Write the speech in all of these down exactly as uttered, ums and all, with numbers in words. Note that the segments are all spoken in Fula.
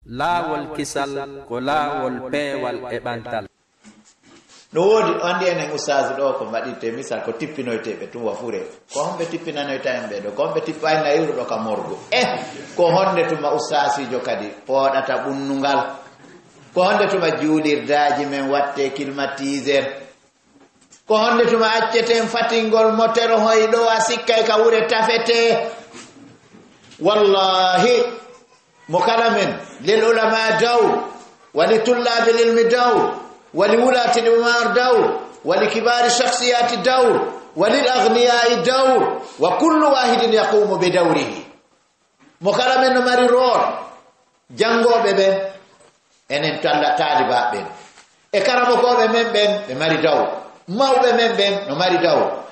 Laawol kisal ko laawol peewal e ɓantal. No woodi, on ndi enen ustaasu ɗo ko mbaɗirte misal ko tippinoyteeɓe tun wa fure. Ko honɓe tippinanoyta en ɓe ɗo? Ko honɓe tippa en na iwruɗo ka morgo? Eh, ko honde tuma ustaasiijo kadi pooɗata ɓunnungal? Ko honde tuma juulirdaaji men watte climatiseur? Ko honde tuma acceten fatingol motere hoy ɗo a sikkay ka wure tafete? Wallahi, mo kala men, lil ulama dawr, wa li tullabil ilmi dawr, wa li wulati al umar dawr, wa li kibari shakhsiyati dawr, wa lil aghniya'i dawr, wa kullu wahidin yaqumu bi dawrihi. Mo kala men no mari rôle. Janngooɓe ɓen, enen talla taalibaaɓe ɓen. E karamokooɓe men ɓen, ɓe mari dawr. Mawɓe men ɓen no mari dawr.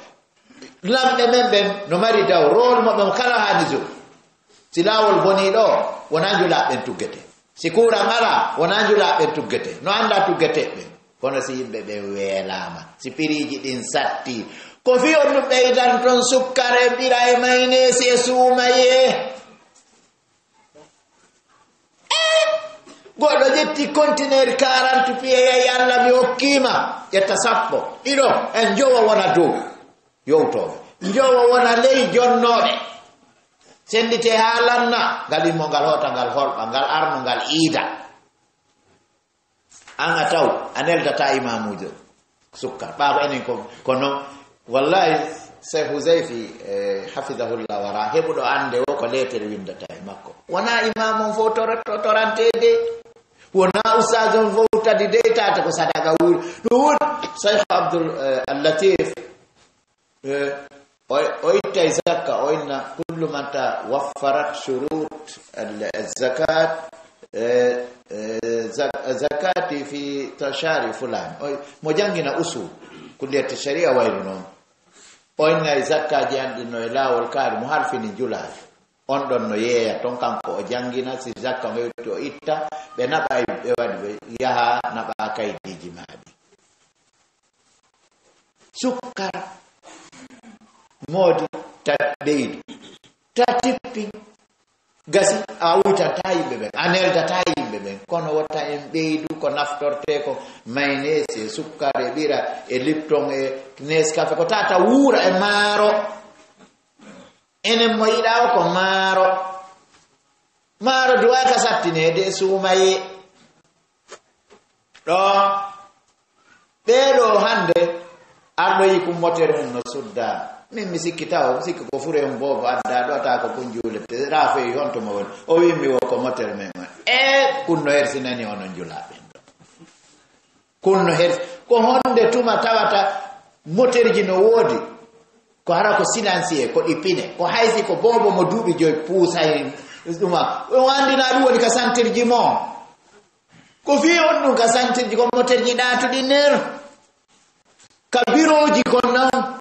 Lamɓe men ɓen no mari dawr. Rôle mo ɓen kala haani jog. Si laawol bonii ɗo, wonaa njulaaɓe ɓen tuggete. Si kuuran alaa, wonaa njulaaɓe ɓen tuggete. No anndaa tuggete ɓen. Kono si yimɓe ɓen weelaama, si piriiji ɗin satti, ko fii on ɗum ɓeydan ton sukkare ɓira e mayneesi e suumayee. Eh, goɗɗo ƴetti kontineeri quarante pieds, yehi, "Allah, mi hokkiima." Ƴetta sappo, ɗiɗo, e njowo wona dow yowtooɓe. Njowo wona ley jonnooɓe. Sennditee haa lanna, ngal immo ngal hoota, ngal holɓa, ngal arno, ngal iida. An a taw, a neldataa imaamuujo sukka. Ɓaawo enen ko, ko non. Wallahi, Cheikh Huzaifi, eh, hafidahullah wara, heɓuɗo annde o ko leetere winndata e makko. Wonaa imaam on fof tor-, to-, toranteede. Wonaa ustaas on fof tadi de taata ko sadaka wuuri. Ɗum woni Cheikh Abdul, eh, Al Latif, eh, o, o ittay zakka, o inna kullu mata waffarat shurut al, al zakat, eh, eh, zak-, zakati fi tashari fulan. O, mo janngina usul, kulliyat sharia wayru non. O inna e zakkaaji an ɗin no e laawol kaari mo halfini njulaali. On ɗon no yeeya ton, kanko o janngina, si zakka mo yotti o itta, ɓe naɓa e ɓe waɗi ɓe yaha naɓa kaydiiji maa ɗi. Sukkar, moodi, ta ɓeydu, ta tippi, gasi, a wuytantaa yimɓe ɓen, a neldataa yimɓe ɓen, kono wota en ɓeydu ko naftortee ko mayneesi e sukkar e ɓira e lipton e Nescafe, ko tata wuura e maaro. Enen mo yiɗaa o ko maaro. Maaro duwaaka sattineede e suumayee. Ɗo, ɓee ɗo hannde, arɗo yi kun motere mum no sudda. Min mi sikki taw, mi sikki ko fure on boobo adda ɗo, ata ko kun juulete. Raafoyi honto mo woni. O wi mi wo ko motere men on. E kun no hersinani onon julaaɓe en ɗo. Kun no hersi. Ko honde tuma tawata moterji no woodi? Ko hara ko silencieux, ko ɗi pine. Ko haysi ko boobo mo duuɓi joy puusay ɗuma. On anndi na ɗum woni ka santirji mo. Ko fii on ɗum ka santirji ko moterji ɗaatuɗi nder. Ka birooji ko non.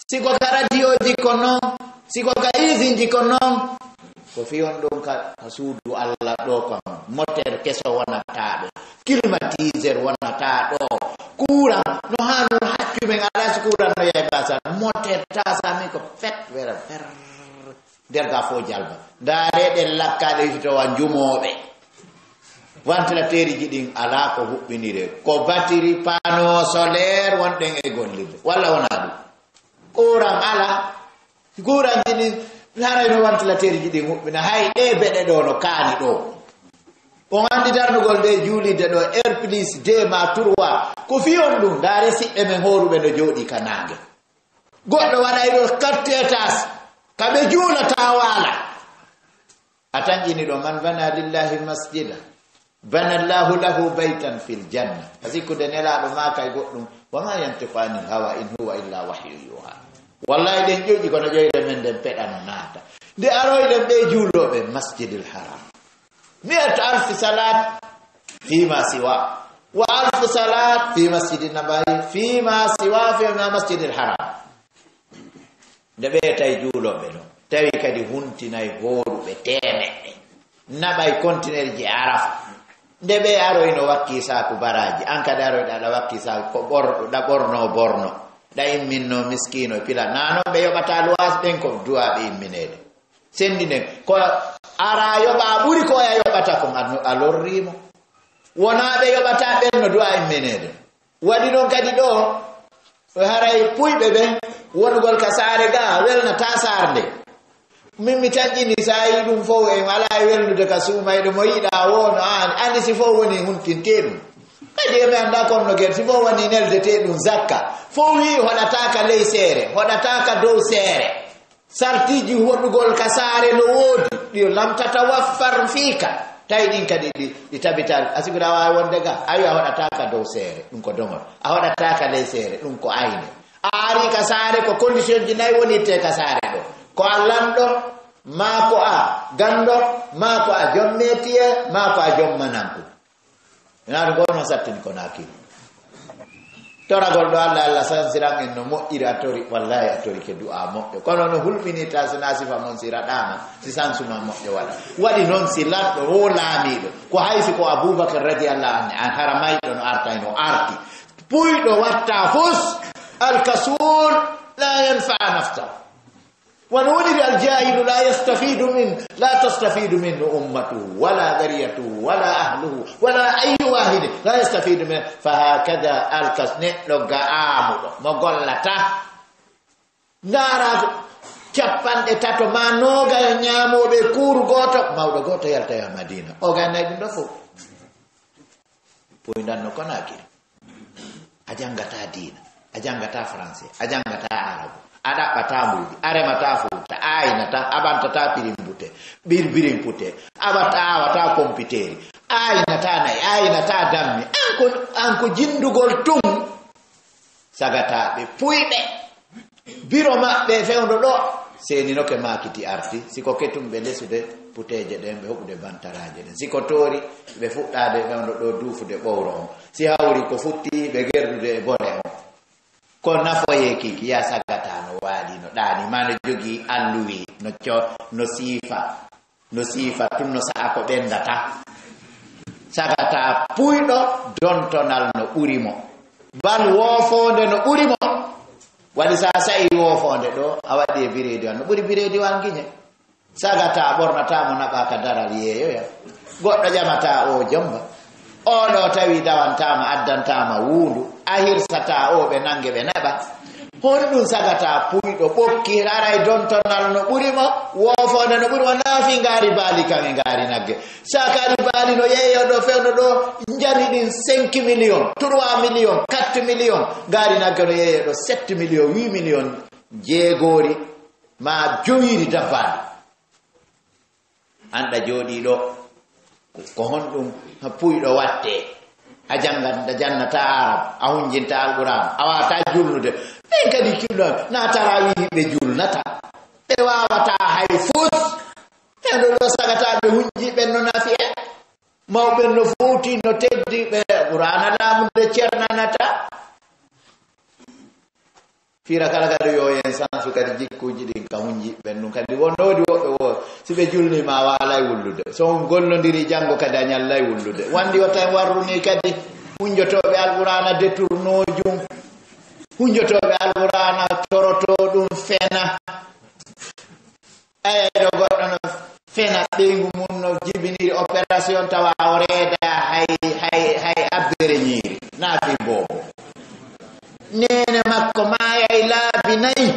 Si ko ka radiyooji ko non. Si ko ka isinji ko non. Ko fii on ɗum ka, ka suudu Allah ɗo ko non. Moteur keso wonata ɗo. Climatiseur wonata ɗo. Kuuran no haanu haccu men ala si kuuran no yahi basa. Moteur tasa min ko fet wera fer. Nder ga fof jalba. Ndaare ɗen lakkaɗe fitowa njumooɓe. Ventilateurji ɗin ala ko huɓɓinire. Ko batiri, panneau solaire wonɗen e gollirde. Walla wona ɗum? Kuuran ala. Kuuranji ɗin, haray no ventilateurji ɗin huɓɓina. Hay ɗe beɗe ɗo no kaani ɗo. On anndi darnugol ɗe juulirde ɗo, R plus deux ma trois. Ko fii on ɗum, ndaare siɓɓe men hooruɓe no jooɗi ka naange. Goɗɗo waɗay ɗo quatre étages, ka ɓe juulata waala. A tanƴini ɗo, "Man bana lillahi masjida, bana Allahu lahu baytan fil janna." A sikkude Nelaaɗo maaka e goɗɗum, "Wa ma yantiqu anil hawa in huwa illa wahyu yuha." Wallahi ɗen ƴoƴƴi kono ƴoyre men nden peɗa no naata. Nde aroyɗen ɓe juulooɓe Masjidil Haram. Mi'atu alfi salat fima siwa. Wa alfu salat fi masjidin nabawi fima siwa fima masjidil haram. Nde ɓe tawi juulooɓe ɗon, tawi kadi huntinay hooruɓe teemeɗɗe, naɓay kontinerji Arafa. Nde ɓe aroyno wakki saaku baraaji, an kadi aroyɗa aɗa wakki saaku, ko ɓor-, ɗa ɓorno borno, ɗa imminno miskiino pila. Na non ɓe yoɓata luwaas ɓen ko duwaaɓe immineede. Senndinen. Ko ara yoɓa ɓuri ko oya yoɓata kon, a, a lorriimo. Wonaa ɓe yoɓata ɓen no du'a immeneede. Waɗi noon kadi ɗo, haray puyɓe ɓen, wonugol ka saare ga, welnataa saare nde. Min mi taƴƴini, so a yii ɗum fof, en alaa e welnude ka suumayɗo, mo yiɗaa woo no aan. Anndi si fof woni huntintee ɗum. Kadi emi anndaa kono no gerte, si fof woni neldetee ɗum zakka. Fof wii hoɗataa ka ley seere, hoɗataa ka dow seere. Sartiiji hoɗugol ka saare no woodi, ɗi lam tatawaffar fiika. Tawi ɗin kadi ɗi, ɗi tabitaali. A sikuɗa waawi wonde ga? Ayo, a hoɗataa ka dow seere, ɗum ko doŋol. A hoɗataa ka ley seere, ɗum ko ayne. A ari ka saare, ko condition ji nayi woni te ka saare ɗo. Ko a lanɗo, maa ko a ganndo, maa ko a jom métier, maa ko a jom mananku. Ina ɗum ko non sattini ko naaki. Toragol ɗo Allah, Allah sansiran en no moƴƴiri, a tori, wallahi a tori ke du'a moƴƴo. Kono no hulɓinirta so na sifa mon si raɗaama, si sansu ma moƴƴo waɗa. Waɗi noon si lanɗo wo laamiiɗo, ko hay si ko Abubakar radiyallahu anhu, an hara mayɗo no arta, no arti. Puyɗo watta fus, alkasul la yanfa nafsa. Wano woniri aljahilu la yastafidu min, la tastafidu minhu ummatuhu, wala dariyatuhu, wala ahluhu, wala ayu wahidi, la yastafidu min. Fa hakada alkas, neɗɗo ga'amuɗo, mo gollata. Ndaara ko capanɗe tato ma noogayo ñaamooɓe kuuru gooto, mawɗo gooto yalta ya Madina. O ganay ɗum ɗo fof. Poyndanno Konaakiri. A janngataa diina, a janngataa français, a janngataa arabu, a ɗaɓɓataa mbuuɗi, a remataa fuuta, a aynataa, a ɓantataa pirimbute, bir-, birimpute, a wat-, a aawataa kompiteeri, a aynataa nayi, a aynataa dammi. An ko, an ko jinndugol tun. Sagataaɓe puyɓe. Biro maɓɓe fewndo ɗo, seeninoke maakiti arti. Si ko ketum ɓe lesude puteeje ɗen, ɓe hoɓude bantaraaje ɗen. Si ko toori, ɓe fuɗɗaade fewndo ɗo duufude ɓowro on. Si hawri ko futti, ɓe gerdude e bone on. Ko nafoyee kiki, ya sagata no waali, no ɗaani, ma no jogii alluwi, no co-, no siifa. No siifa tun, no sa'a ko ɓendata. Sagata puyɗo dontonal no ɓuri mo. Bal woofoonde no ɓuri mo. Waɗi sa sa'i woofoonde ɗo, a waɗi e bireediwal, no ɓuri bireediwal ngiñe. Sagata ɓornata mo naɓa ka daral yeeyoya. Goɗɗo ƴamata o jomba. Oɗo tawi dawantaama, addantaama wuundu, a hirsataa o ɓe nannge ɓe naɓa. Honɗum sagata puyɗo ɓokki, haray dontonal no ɓuri mo, woofoonde no ɓuri mo, naa fii ngaari baali kam e ngaari nagge. Sa kaari baali no yeeyo ɗo fewndo ɗo, njani ɗin cinq millions, trois millions, quatre millions, ngaari nagge no yeeyo ɗo sept millions, huit millions, jeegoori ma jowiiri dabbaandi. An ɗa jooɗii ɗo, ko, ko honɗum puyɗo watte? A janngat, a jannataa Arab, a hunjinta Alquraan, a waawataa julnude. Ɓen kadi julno, na tarawih ɓe julnata. Ɓe waawataa hay fus. Ɓen ɗo, ɗo sagata ɓe hunji, ɓen no nafi en. Mawɓe no fowti, no teddi, ɓe Qur'aana laamude cernanata. Fira kala kadi yo en sansu kadi jikkuuji ɗin ka hunji ɓen ɗum kadi wonno woodi woɓɓe wo si ɓe julniima a waalay wullude. So on gollondiri janngo kadi a ñallay wullude. Wandi wata en warru ni kadi hunjotooɓe Alqur'aana detournoojum. Hunjotooɓe Alqur'aana torotoo ɗum fena. Eyi, ɗo goɗɗo no fena ɓeyngu mum no jibiniri opération tawa o reeda hay, hay, hay abbere ñiiri. Na fi boobo. Neene makko maayay laabi nayi.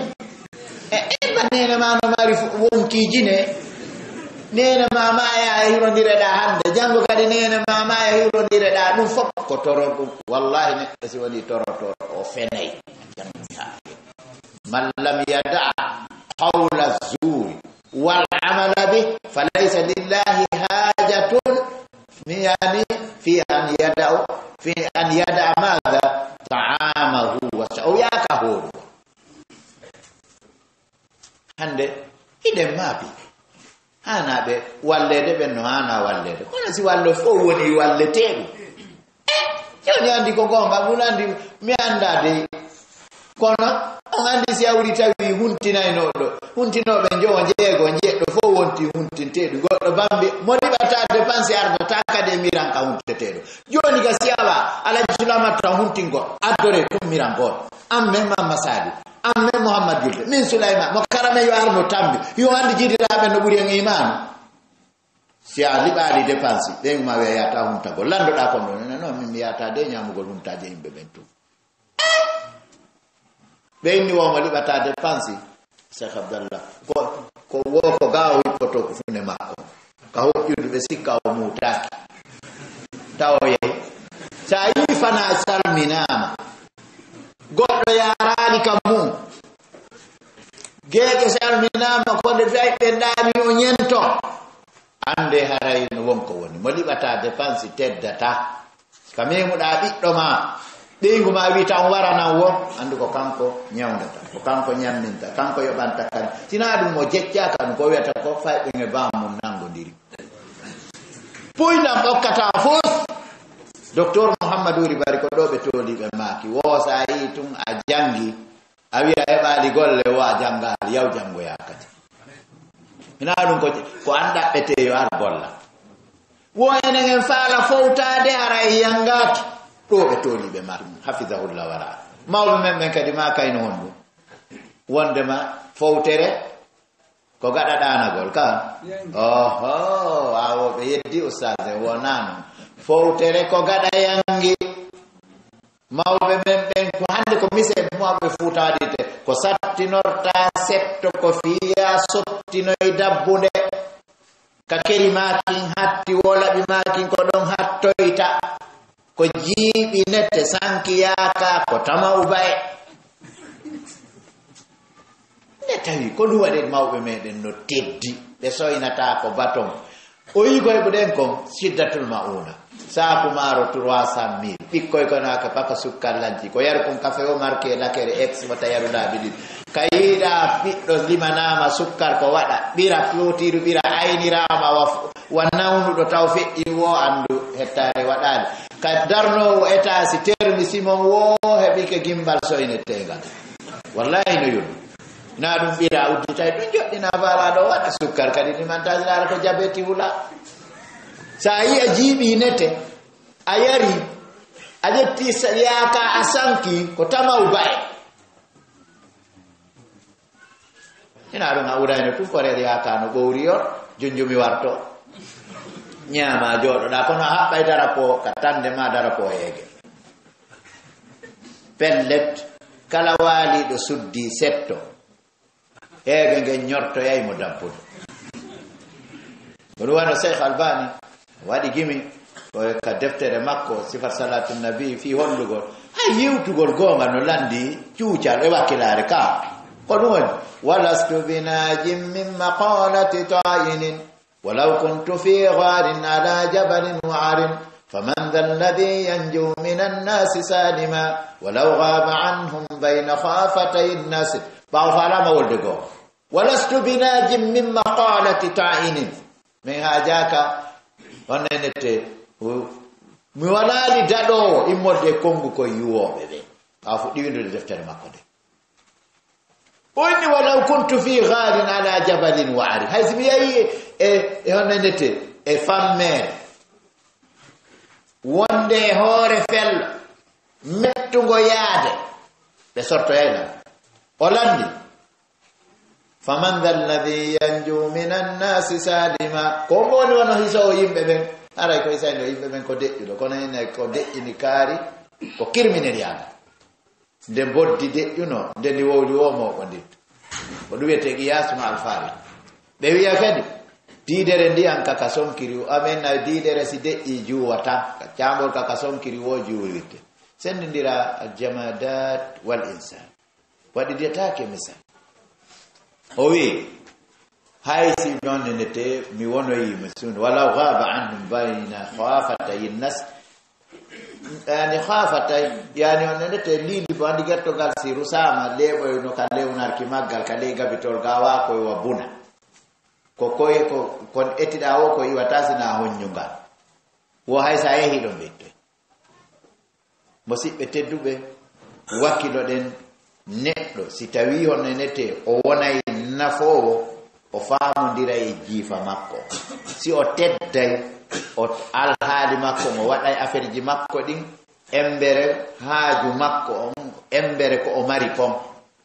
E, e, ba neene ma no mari fu-, wonkiiji ne. Neene ma maaya e hirondireɗa hannde. Janngo kadi neene ma maaya e hirondireɗa. Ɗum fof ko toro ɗum. Wallahi neɗɗo si woni toroto o fenay. Man lam yada qawla zuri wal amala bih, falaysa lillahi hajatun, yani, fi an yada, fi an yada madha ta'amahu wa sha-, o yaaka hoorugo. Hannde, hiɗen maabi. Haanaa ɓe walleede, ɓen no haanaa walleede. Kono si wallo fof woni walleteeɗo. Eh, jooni anndi ko goonga, ɗum anndi mi anndaa dey. Kono on anndi si hawri tawi huntinaynoɗo, huntinooɓe njowo, jeego, njeɗɗo fof wonti huntinteeɗo. Goɗɗo bambi, mo liɓata dépense ardata kadi e miran ka hunteteeɗo. Jooni ga si awa, Alhaji Sulamata huntingo, addore tun miran gooto. An men Mamma Sali. An men Muhammad julde, min Sulayman, mo karamen yo arno tambi, yo anndi jiidiraaɓe no ɓuri en imaanu. Si a liɓaali dépense, ɓen ma wiya yata huntagol. Landoɗaa kon ɗon, ene non min mi yata de ñaamugol huntaaje yimɓe ɓen tun. Ɓe inni wo mo liɓata dépense, Cheikh Abdallah. Ko, ko wo ko gaawo hippoto ko fune makko. Ka hoƴƴudu ɓe sikka o muutaaki. Tawa yehi. Sa yii fana salminaama. Goɗɗo yaaraali ka mum. Geeƴe salminaama ko nde tawi ɓe ɗaani o ñento. Annde haray no won ko woni. Mo liɓata dépense teddata. Ka memuɗaa ɓiɗɗo ma, ɓeyngu ma wii tan wara nan wo, anndu ko kanko ñawndata, ko kanko ñamminta, kanko yoɓanta kadi. Sinaa ɗum o jeccaaka ɗum, ko wiyata ko fay ɓen e baamum nanngondiri. Puy nan ɓokkata fof. Docteur Mouhamadou Ribari ko ɗo ɓe tooli ɓe maaki. Wo sa yii tun a janngi, a wiya heɓaali golle wo a janngaali, yaw janngoyaa kadi. Hinaa ɗum ko, ko an ɗaɓɓetee yo ar golla. Wo enen en faala fowtaade hara e yanngaaki. Ɗo ɓe tooli ɓe maaki. Hafidahullah wara. Mawɓe men ɓen kadi ma kayno honɗum. Wondema fowtere ko gaɗa ɗaanagol ka. Oho, awo ɓe yeddi ustaz e wonano. Fowtere ko gaɗa yangi. Mawɓe men ɓen ko hannde ko mise mawɓe fuutaade te. Ko sattinorta setto ko fiya sottinoy dabbunde. Ka keri maakin hatti wo laɓi maakin ko ɗon hattoyta. Ko jiiɓi nete sanki yaaka ko tama ubaye. Nde tawi ko ɗum waɗi mawɓe meɗen no teddi, ɓe soynata ko baton. O yi koye ɓuɗen kon siddatul mauna. Saaku maaro trois cent mille. Ɓikkoy ko naaka paka sukkal lanci. Ko yaru kon kafe o marke lakere ex wata yaru laabi ɗiɗi. Ka yiɗa ɓiɗɗo limanama sukkar ko waɗa. Ɓira plotiru ɓira aynirama wa, wa nawnuɗo taw feƴƴi wo andu hettare waɗali. Ka darnowo etasi termi simon wo heɓi ke gimbal soynetegal. Wallahi no yoni. Na ɗum ɓira udditay ɗum joɗɗina fala ɗo waɗa sukkar kadi limantaji laara ko jabeti hula. Sa yi a jiiɓi nete, a yari, a ƴetti sa-, yaaka a sanki ko tamaw ba'e. Ina ɗum a urayno tun koreer yaaka no ɓowri yo, junjumi warto. Ñaama jooɗoɗa kono a haɓɓay darapo ka tande ma darapo heege. Pellet, kala waaliɗo suddi setto. Heege ngen ñortoyay mo dabbude. Ko ɗum wano Cheikh Albani waɗi gimi ko ka deftere makko Sifat Salatu Nabi fii hollugol hay yewtugol goonga no landi cuucal e wakkilaare ka. Ko ɗum woni, "Walastu binajin min maqalati ta'inin, walaw kuntu fi gharin ala jabalin wa'arin, faman dha alladhi yanju minan nasi salima, walaw ghaba anhum bayna khafatay nasi." Ɓaawo faalama wolde goonga. "Walastu binajin min maqalati ta'inin." Min haajaka, on nenete, mi walaali daɗoowo immorde e konngu ko yuwooɓe ɓe. Ɓaawo fuɗɗi windude deftere makko nde. O inni, "Walaw kuntu fi gharin ala jabalin wa'arin." Hay si mi yahi e, e, e on nenete, e fammeere. Wonde e hoore fello, mettungo yaade, ɓe sortoyay lan. O lanni, "Faman dha alladhi yanju minan nasi salima?" Ko mo woni wano hisowo yimɓe ɓen? Haray ko hisayno yimɓe ɓen ko deƴƴuɗo, kono ene ko deƴƴini kaari, ko kirminel yaade. Nde mboddi deƴƴuno, nde ndi wowli wo mooɓondirta. Ko ɗum wiyetee qiyaas ma alfaari. Ɓe wiya kadi, diidere ndiyan ka ka sonkiri, amen na diidere si deƴƴi juuwa tan, ka caambol ka ka sonkiri wo juuwirte. Senndindira aljamadat wal insan. Waɗidetaake misal. O wi'i, hay si noon ne te mi wonoyi mi sun, walaw ghaba anhum bayna khafatayi nas, yani khafatayi, yani on ne te lili bo andi gertogal si rusaama leɓoy no ka lewnarki maggal, ka ley gabitol gawa koy wa buna. Ko koy ko, kon ettiɗa o ko iwata sina honñungal. Wo hay sa yehi ɗon ɓettoy. Musiɓɓe tedduɓe, wakkiloɗen neɗɗo, si tawii hono enete o wonay nafoowo, o faamondiray e jiifa makko. Si o tedday, o alhaali makko, mo waɗay affaire ji makko ɗin, embere haaju makko on, embere ko o mari kon.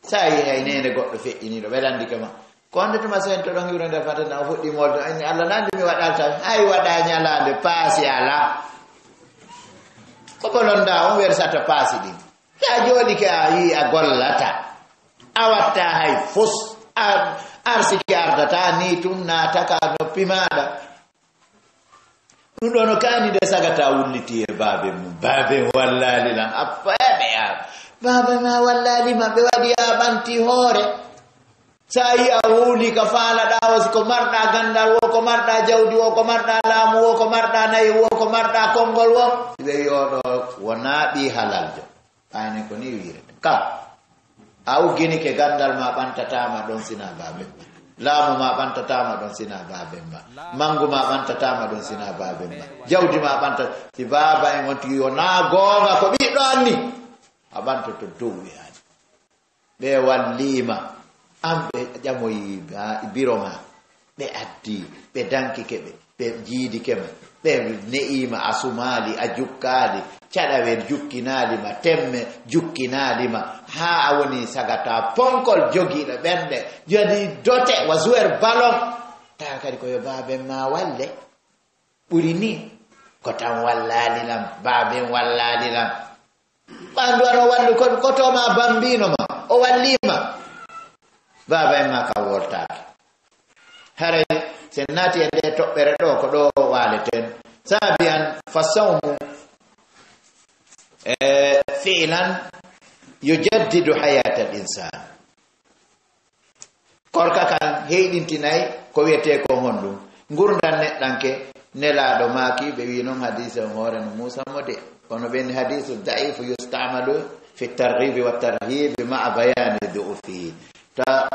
So a yii hay neene goɗɗo feƴƴiniiɗo, ɓe lanndike ma. Ko wonde tuma sento ɗon hiwre nder fata na o fuɗɗi molde, anni Allah nandi mi waɗal tawi. Hay waɗa ñalaande paasi alaa. Ko bolonda on wersata paasi ɗin. Sa jooɗike a yii a gollata. A watta hay fus. A arsike ardata ni tun naata ka noppi maaɗa. Ɗum ɗo no kaani nde sagata wulliti e baaben mum. Baaben wallaali lan. A fayaɓe a. Baaben ma wallaali ma ɓe waɗi a ɓanti hoore. So a yii a wowlii ka faalaɗaa o, si ko marɗaa ganndal woo, ko marɗaa jawdi woo, ko marɗaa laamu woo, ko marɗaa nayi woo, ko marɗaa konngol woo, si ɓe yii oo ɗoo wonaa ɓii halaljo. Ɓayne ko nii wiirete. Ka a ugginike ganndal ma ɓantataama ɗon sinaa baaben ma. Laamu ma ɓantataama ɗon sinaa baaben ma. Manngu ma ɓantataama ɗon sinaa baaben ma. Jawdi ma ɓanta, si baaba en on tigi wonaa goonga ko ɓiɗɗo anni. A ɓantoto dow wiyaani. Ɓe walliima, an ɓe ƴamoyi biro ma, ɓe addi, ɓe dankike ɓe, ɓe jiidike ma, ɓe ne'iima a sumaali, a jukkaali, caɗawel jukkinaali ma, temme jukkinaali ma, haa a woni sagata ponkol jogiiɗo ɓernde, jadi dote wa joueur ballon. Tawa kadi ko yo baaben ma walle. Ɓuri ni, ko tan wallaali lam, baaben wallaali lam. Ɓanndu ano wallu ko, ko to ma bambino ma, o wallima. Baaba en ma ka woltaaki. Haray, sen naati e nde toɓɓere ɗo, ko ɗo waaleten. Saabi an, fa sawmu, e, fi'lan yujaddidu hayatal insan. Korka kan heyɗintinay ko wiyetee kon honɗum? Ngurndan neɗɗanke, Nelaaɗo maaki, ɓe wii non hadiise on hoore no muusa mo de. Kono ɓen hadiisu da'ifu yusta'malu fi targhibi wa tarhibi ma'a bayani du'ufi. Ta,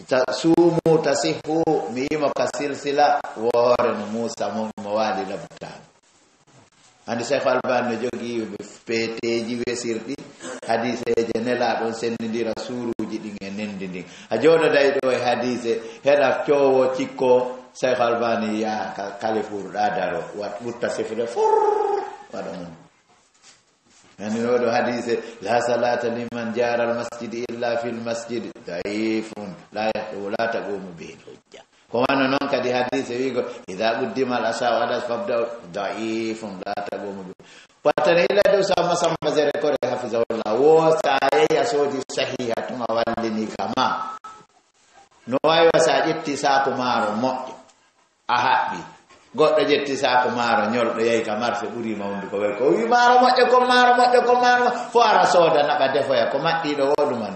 ta suumu, ta sihhu, mi yimo ka silsila, wo hoore no muusa mo, mo waali labutaano. Andi Cheikh Albani no jogii peeteeji wesirɗi, hadiiseeje Nelaaɗo on senndindira suuruuji ɗin e nenndi ndin. A jooɗoday ɗo e hadiise, heɗa coowo cikko Cheikh Albani yaha ka Kalifuur ɗa daro, wat, ɓutta sifre fur, waɗa mum. Ani oɗo hadiise, "La salata liman jara al masjid illa fil masjid." Da'ifun, la yaqu-, la taqumu bihi al hujja. Ko wano non kadi hadiise wiigo, "Idha quddima al asha wa adas fabda." Da'ifun, la taqumu bihi. Wattane illa dow sa masamba zere kore hafizahullah. Wo sa yehi a soodi sahiha tuma wallini kama. No wawi wa sa ƴetti saaku maaro moƴƴo. A haɓɓi. Goɗɗo ƴetti saako maaro ñolɗo, yahi ka marse ɓuri mawnude ko wayi ko. O wi, "Maaro moƴƴo kon, maaro moƴƴo kon, maaro mo-," fo ara sooda naɓa defoya ko maɗɗiiɗo o ɗuman.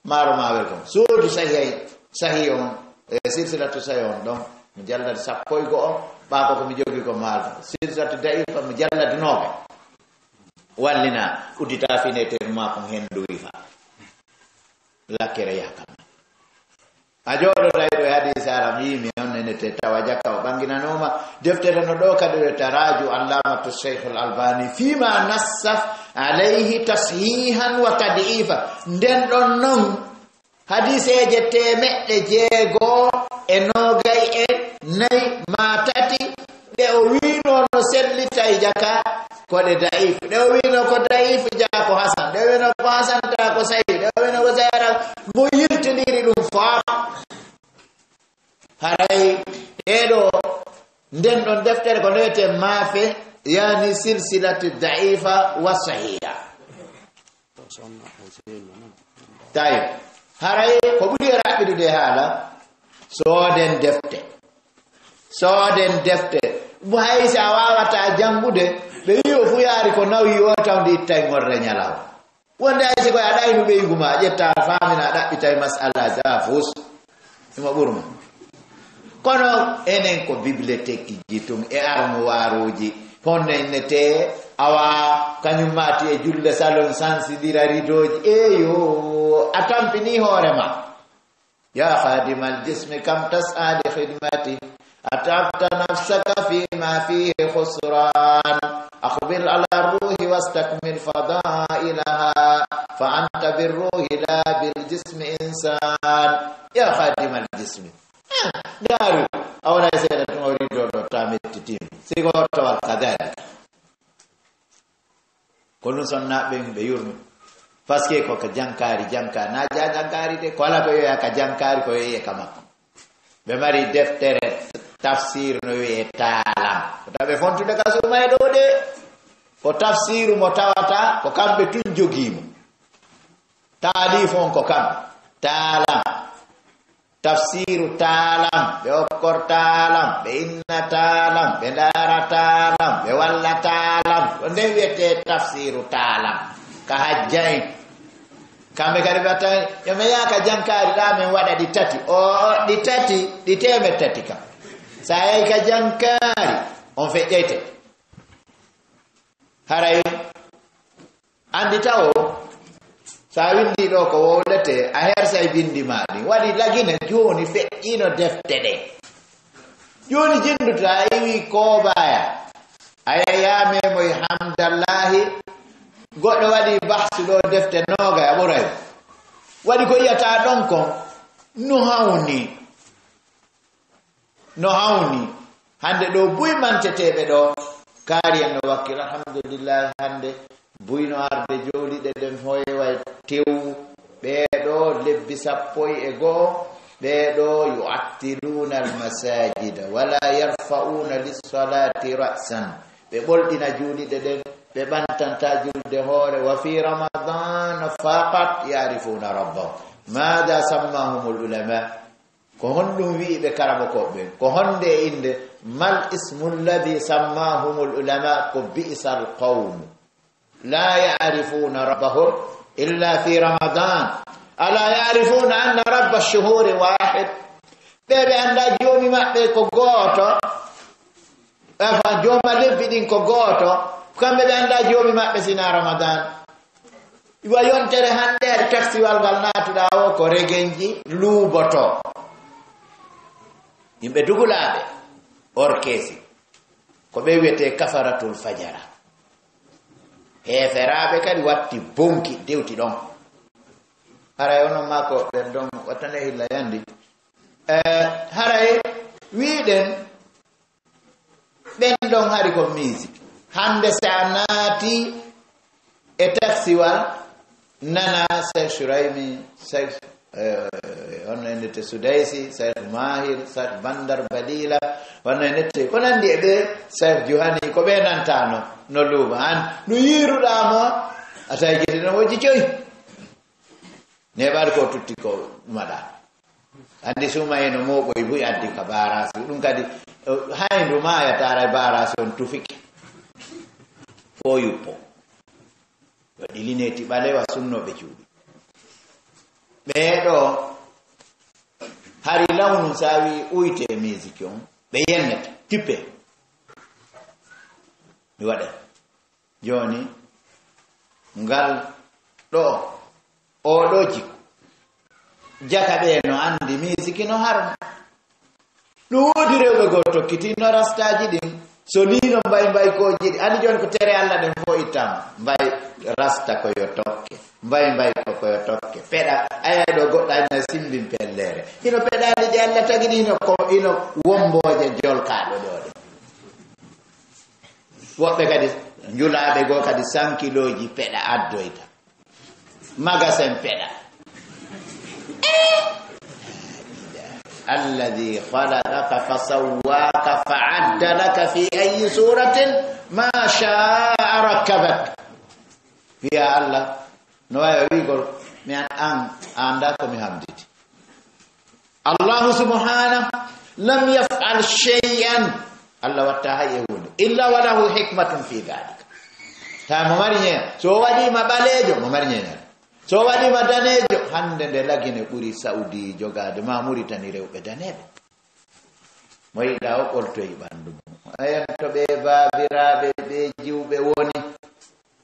Maaro ma wel kon. Soodu sahih, sahih on, e silsilatu sahih on ɗon, mujallad sappo e go'o, ɓaako ko mi jogi ko maaro. Silsilatu da'ifa mujallad noogay. Wallina, uddita fine teeru ma kon hendu wifa. Lakkere yaha kam. A jooɗoto e ɗo e hadiise aram yii mi on nenete tawa jaka o ɓanginanooma. Deftere no ɗo kadi o taraju Allamatu Sheikhul Albani fima nassaf alayhi tashihan wa tad'ifa. Nden ɗon non hadiiseeje teemeɗɗe jeego e noogay e nayi ma tati ɗe o wiino no sellita e jaka ko ɗe da'if. Ɗe o wiino ko da'if jaa ko hasan. Ɗe o wiino ko hasan taa ko sahi. Ɗe o wiino ko sahi ara mo yiltindiri ɗum faam. Haray ɗeɗo nden ɗon deftere ko newete maafe yani silsilati da'ifa wa sahiha. Tawi haray ko ɓuri e raɓɓiɗude haala sooden defte. Sooden defte. Hay si a waawata janngude, ɓe wi'i o fu yaari ko nawi o tawde ittay ngorre ñalawma. Wonde hay si koye a ɗaynu ɓeygu ma, a ƴetta a faamina, a ɗaɓɓitay masala ja fus. Himo ɓurma. Kono enen ko bibliothèque ji tun e armuwaaruuji. Honno innete awa kañum maati e julle salon sansidira ridooji. Eyo, a tampini hoore ma. يا خادم الجسم كم تسعى لخدمته، أتعبت نفسك فيما فيه خسران. أقبل على الروح واستكمل فضائلها، فأنت بالروح لا بالجسم إنسان. يا خادم الجسم. Eh, ndaaru, a wona e seeɗa tun o riddo ɗo ta mettitima. Sigo towal kadalika. Ko ɗum sonnaaɓe ɓe yurmi. Parce que ko ka jankaari, janka, na ja jankaari de, ko ala ko yoya ka jankaari, ko yoye ka makko. Ɓe mari deftere tafsir no wi'e Taalam. Ko tawa ɓe fontude ka suuma e ɗo de. Ko tafsiru mo tawata, ko kamɓe tun jogii mo. Taalif on ko kamɓe. Taalam. Tafsiru Taalam. Ɓe okkor Taalam. Ɓe inna Taalam. Ɓe ndaara Taalam. Ɓe walla Taalam. Ko nden wi'etee tafsiru Taalam. Ka hajja en. Kamɓe kadi ɓe watta, yo mi yaha ka jankaari ɗa, min waɗa ɗi tati. O, o, ɗi tati, ɗi teemeɗɗe tati kam. Sa yahi ka jankaari, on feƴƴayte. Haray, andi tawo, sa windi ɗo ko wowlete, a hersay bindi ma ɗin. Waɗi Lagine jooni feƴƴino defte ɗe. Jooni jinndu ta iwi Koobaya, a yahi yaa memoy Hamdallahi, goɗɗo waɗi bahsu ɗo defte noogay, a ɓuray. Waɗi ko yi'ata ɗon kon, no hawni. No hawni. Hande ɗo buy manteteeɓe ɗo, kaari en no wakkil, alhamdulillahi, hande buy no arde jowliɗe ɗen hoyeway tew. Ɓeeɗo lebbi sappo e go'o, ɓeeɗo yu'attiluna almasajida, wala yarfa'una lissalati ra'san. Ɓe ɓolɗina juuliɗe ɗen, ɓe ɓantanta julde hoore. Wa fi Ramadan faqat ya'rifuna rabbahum. Mada sammahumul ulama? Ko honɗum wi'i ɓe karabokooɓe ɓen? Ko honde e innde? Mal ismu alladhi sammahumul ulama? Ko bi'sal qawm. La ya'rifuna rabbahum illa fi Ramadan. Ala ya'rifuna anna rabba ash-shuhuri wahid? Ɓe ɓe annda joomi maɓɓe ko gooto. Afa jooma lebbi ɗin ko gooto. Kamɓe ɓe annda joomi maɓɓe sina Ramadan. Iwa yontere hande hari taksiwal ngal naatuɗa o ko regenji luuboto. Yimɓe dugulaaɓe orkesi. Ko ɓe wiyete kafaratul fajara. Heeferaaɓe kadi watti bonki dewti ɗon. Haray onon maako ɓen ɗon wattane hilla yandi. Eh, haray wiɗen ɓen ɗon hari ko musique. Hande sa naati e taksiwal nana Cheikh Shuraimi, Cheikh, eh, on no innete Sudaisi, Cheikh Mahir, Cheikh Bandar Balila, on no innete ko nandi e ɓe, Cheikh Juhani, ko ɓe nantano, no luuba an, no yiruɗa mo, a tawi gite no wojji coy. Neɓaade ko tutti ko ɗumaɗa. Andi suuma eno moɓoy buy addi ka barasi. Ɗum kadi, eh, hayndu ma yatara e barasi on tufiki. Fo yuppo. Waɗi lineti ɓalewa sunnoɓe cuuɗi. Ɓeeɗo hari lawnum sa wi uyte e musique on. Ɓe yennete, tippe. Mi waɗa. Jooni, ngal ɗo, oo ɗo jikku, jaka ɓe no anndi misiki no harmi. Ɗum woodi rewɓe goo tokkiti no rastaaji ɗin. So nii no mbay mbay kooji ɗi. Anndi jooni ko tere Alla ɗen fof ittama. Mbay rasta ko yo tokke. Mbay mbay ko ko yo tokke. Peɗa, aya ɗo goɗɗo ay na simbin pelleere. Hino peɗaali ɗi Alla tagi ɗi hino ko, hino wombooje jolkaaɗo ɗo ɗe. Woɓɓe kadi, njulaaɓe goo kadi, sankilooji peɗa addoyta. Magasin peɗa. Alladhi khalaqaka fa sawwaka fa addalaka fi ayyi suratin ma sha'a rakkabak. Wiya Allah, no wawi wiigol, mi an, an, a annda ko mi hamditi. Allahu subhanahu lam yaf'al shay'an. Allah watta hay e hunde. Illa wa lahu hikmatun fi dhalika. Ta mo mari ñeeñal. So o waɗima ɓaleejo, mo mari ñeeñal. So o waɗima daneejo, hande nde Lagine ɓuri Saudi jogaade, ma Muritani rewɓe daneeɓe. Mo yiɗa o ɓoltoyi ɓandu mum. Ayan to ɓe baabiraaɓe ɓe jiwɓe woni.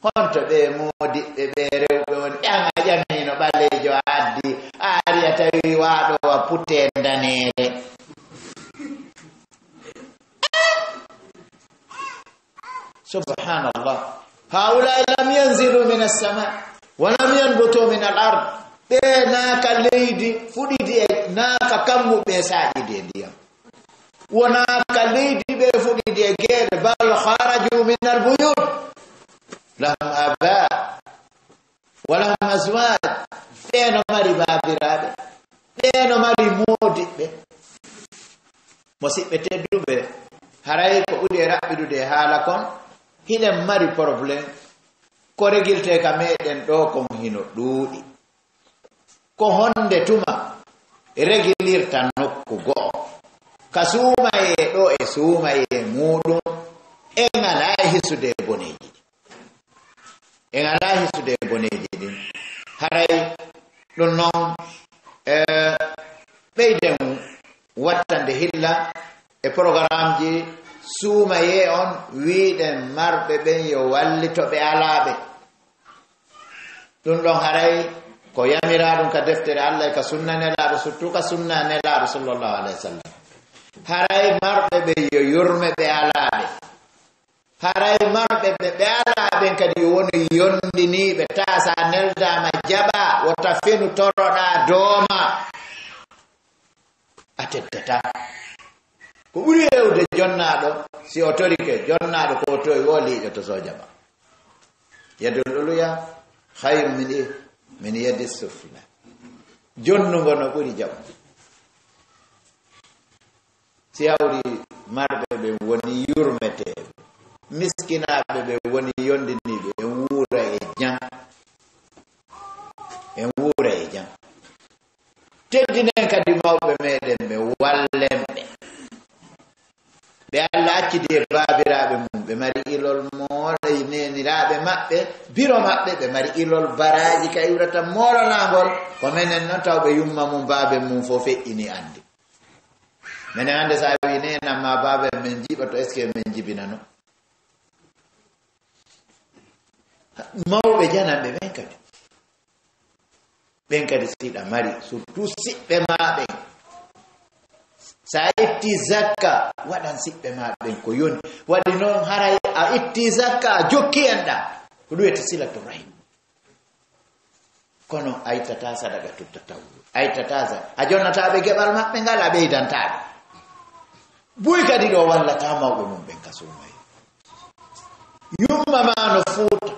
Honto ɓe moodiɓɓe ɓe rewɓe woni? Ɓe an a ƴami no ɓaleejo a addi, a ari a tawi waaɗo wa putte ndaneere. Subhanallah. Haulai lam yanzilu min as-sama, wa lam yanbutu min al-ard. Ɓe naaka leydi fuɗidi e naaka kammu ɓe saaƴidi e ndiyam. Wonaa ka leydi ɓe fuɗidi e geeɗe, bal kharaju min al-buyut. Lahum aba, wa lahum azwaaj, ɓee no mari baabiraaɓe, ɓee no mari moodiɓɓe. Musiɓɓe tedduɓe, haray ko ɓuri e raɓɓiɗude e haala kon, hiɗen mari problème. Ko regiltee ka meɗen ɗoo kon hino ɗuuɗi. Ko honde tuma regilirta nokku go'o? Ka suumayee ɗoo e suumayee muuɗum, en alaa e hisude e boneeji ɗin. En alaa hisude e boneeji ɗin. Haray ɗum non, e, ɓeyden wattande hilla e programmeji suumayee on, wiiɗen marɓe ɓen yo wallito ɓe alaa ɓe. Ɗum ɗon haray ko yamiraa ɗum ka deftere Allah e ka sunna Nelaaɗo, surtout ka sunna Nelaaɗo sallallahu alaihi wa sallam. Haray marɓe ɓe yo yurme ɓe alaa ɓe. Haray marɓe ɓe, ɓe alaa ɓen kadi yo wonu yondiniiɓe, taa sa neldaama jaɓaa, wota fenu toroɗaa dooma. A teddataa. Ko ɓuri heewde jonnaaɗo, si o torike, jonnaaɗo ko o towi, wo liiƴoto so jaɓa. Yadul uluya khayru min i, min yadi sufla. Jonnungo no ɓuri jaɓu. Si hawri marɓe ɓen woni yurmeteeɓe, miskinaaɓe ɓen woni yondiniiɓe, en wuura e jam. En wuura e jam. Teddinen kadi mawɓe meɗen ɓe, wallen ɓe. Ɓe Allah accidi e baabiraaɓe mum, ɓe mari ilol mool e neeniraaɓe maɓɓe, biro maɓɓe, ɓe mari ilol baraaji ka iwrata moolanaangol, ko menen non taw ɓe yumma mum, baaben mum fof feƴƴini anndi. Menen hannde so a wi neenan ma baaben men njiɓoto, est-ce que men njibinano? Mawɓe jananɓe ɓen kadi. Ɓen kadi siɗa mari, surtout siɓɓe ma ɓen. Sa itti zakka, waɗan siɓɓe ma ɓen ko yoni. Waɗi noon haray a itti zakka, a jokki en ɗa. Ko ɗum wiyete silatu rahim. Kono a ittata sadaka tutta taw. A ittata sa-, a jonnata ɓe geɓal maɓɓe ngal, a ɓeydanta ɓe. Buy kadi ɗo wallata mawɓe mum ɓen ka suumay. Yumma ma no fuuta.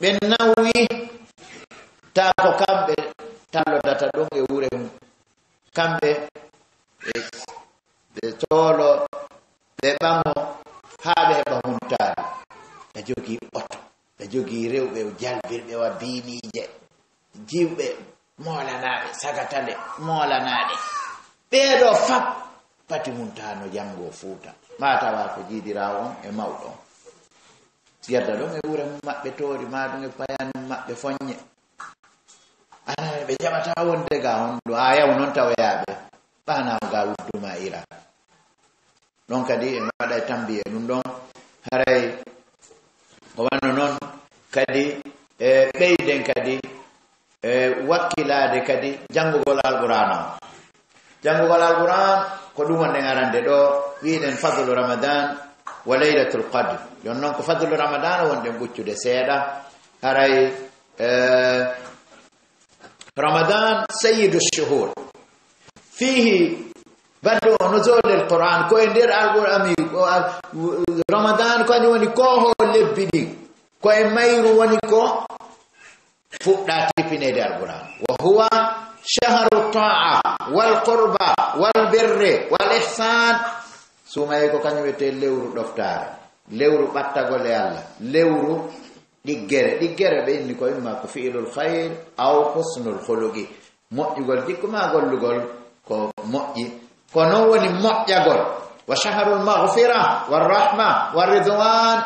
Ɓe nawyi, ta ko kamɓe tallodata ɗon e wure mum. Kamɓe ɓe, ɓe toolo, ɓe ɓaŋo, haa ɓe heɓa huntaari. Ɓe jogii oto, ɓe jogii rewɓe jalbirɓe wa biiniije, jiwɓe, moolanaaɓe, sagatale, moolanaaɓe. Ɓeeɗo fap pati mum taa no janngo Fuuta. Maa tawa ko jiidiraawo on e mawɗo on. Yadda ɗon e wure mum maɓɓe toori, maa ɗum e payanum maɓɓe foññe. Ana ɓe jaɓata wonde ga on ɗo, a yaw noon tawoyaaɓe. Ɓaana o ga wudduma ira. Ɗon kadi en waɗa e tambiye ɗum ɗon. Haray ko wanno noon kadi, e ɓeyden kadi, e wakkilaade kadi janngugol Alqur'aana on. Janngugol Alqur'aan ko ɗum wonɗen arande ɗo, wiɗen fadlu Ramadan wa Laylatul Qadr. Jooni noon ko fadlu Ramadan wonɗen ɓuccude seeɗa. Haray, e, Ramadan sayyidu shuhur. Fihi badu nuzulil Qur'an. Ko e nder Alqur'an mi, o, al-, Ramadan ko kañum woni ko ho lebbi ɗin. Ko e mayru woni ko fuɗɗa tipineede Alqur'an. Wa huwa shahru ta'a wal qurba wal birri wal ihsan. Suumayee ko kañum wiyetee lewru ɗoftaare, lewru ɓattagol e Allah, lewru ɗiggere. Ɗiggere ɓe inni ko imma ko fi'lul khayr aw husnul khuluqi. Moƴƴugol jikku maa gollugol ko moƴƴi. Ko non woni moƴƴagol. Wa shahrul maghfira, wa rahma, wa ridwan.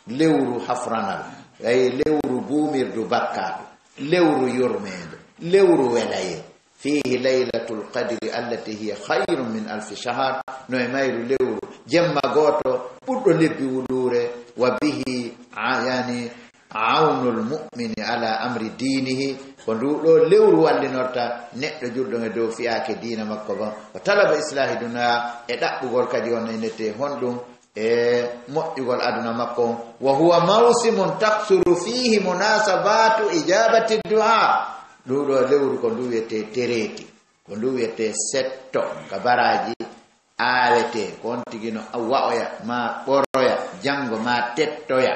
Lewru hafranal. Ay lewru buumirdu bakkaatu. Lewru yurmeende. Lewru welayee. Fihi laylatul qadri allati hiya khayrun min alfi shahr. No e mayru lewru jemma gooto ɓurɗo lebbi wuluure. Wa bihi a-, yani, awnul mu'mini ala amri dinihi, ko ndu ɗo lewru wallinorta neɗɗo julɗo e dow fiyaake diina makko bon. Wa talaba islahi duna, e ɗaɓɓugol kadi on enete honɗum e moƴƴugol aduna makko on. Wa huwa mawsimun taksuru fihi munasabatu ijabati du'a. Ndu ɗo lewru ko ndu wiyete tereeti, ko ndu wiyete setto ka baraji aawete, ko on tigi no wa'oya, ma ɓoroya, janngo ma tettoya.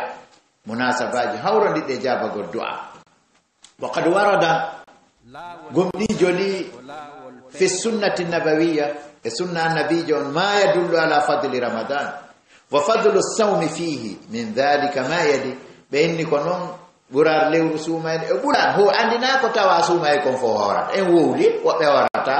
Munasabaaji hawrondiɗɗi e jaabagol du'a. وقد ورد، gomɗii jolii, في السنة النبوية، e sunna annabiijo on, ما يدل على فضل رمضان وفضل الصوم فيه، من ذلك ما يلي. Ɓe inni ko non ɓural lewru suumayee e ɓural ho anndinaa ko tawa suumayee kon fof hoorata. En wowli, woɓɓe hoorata.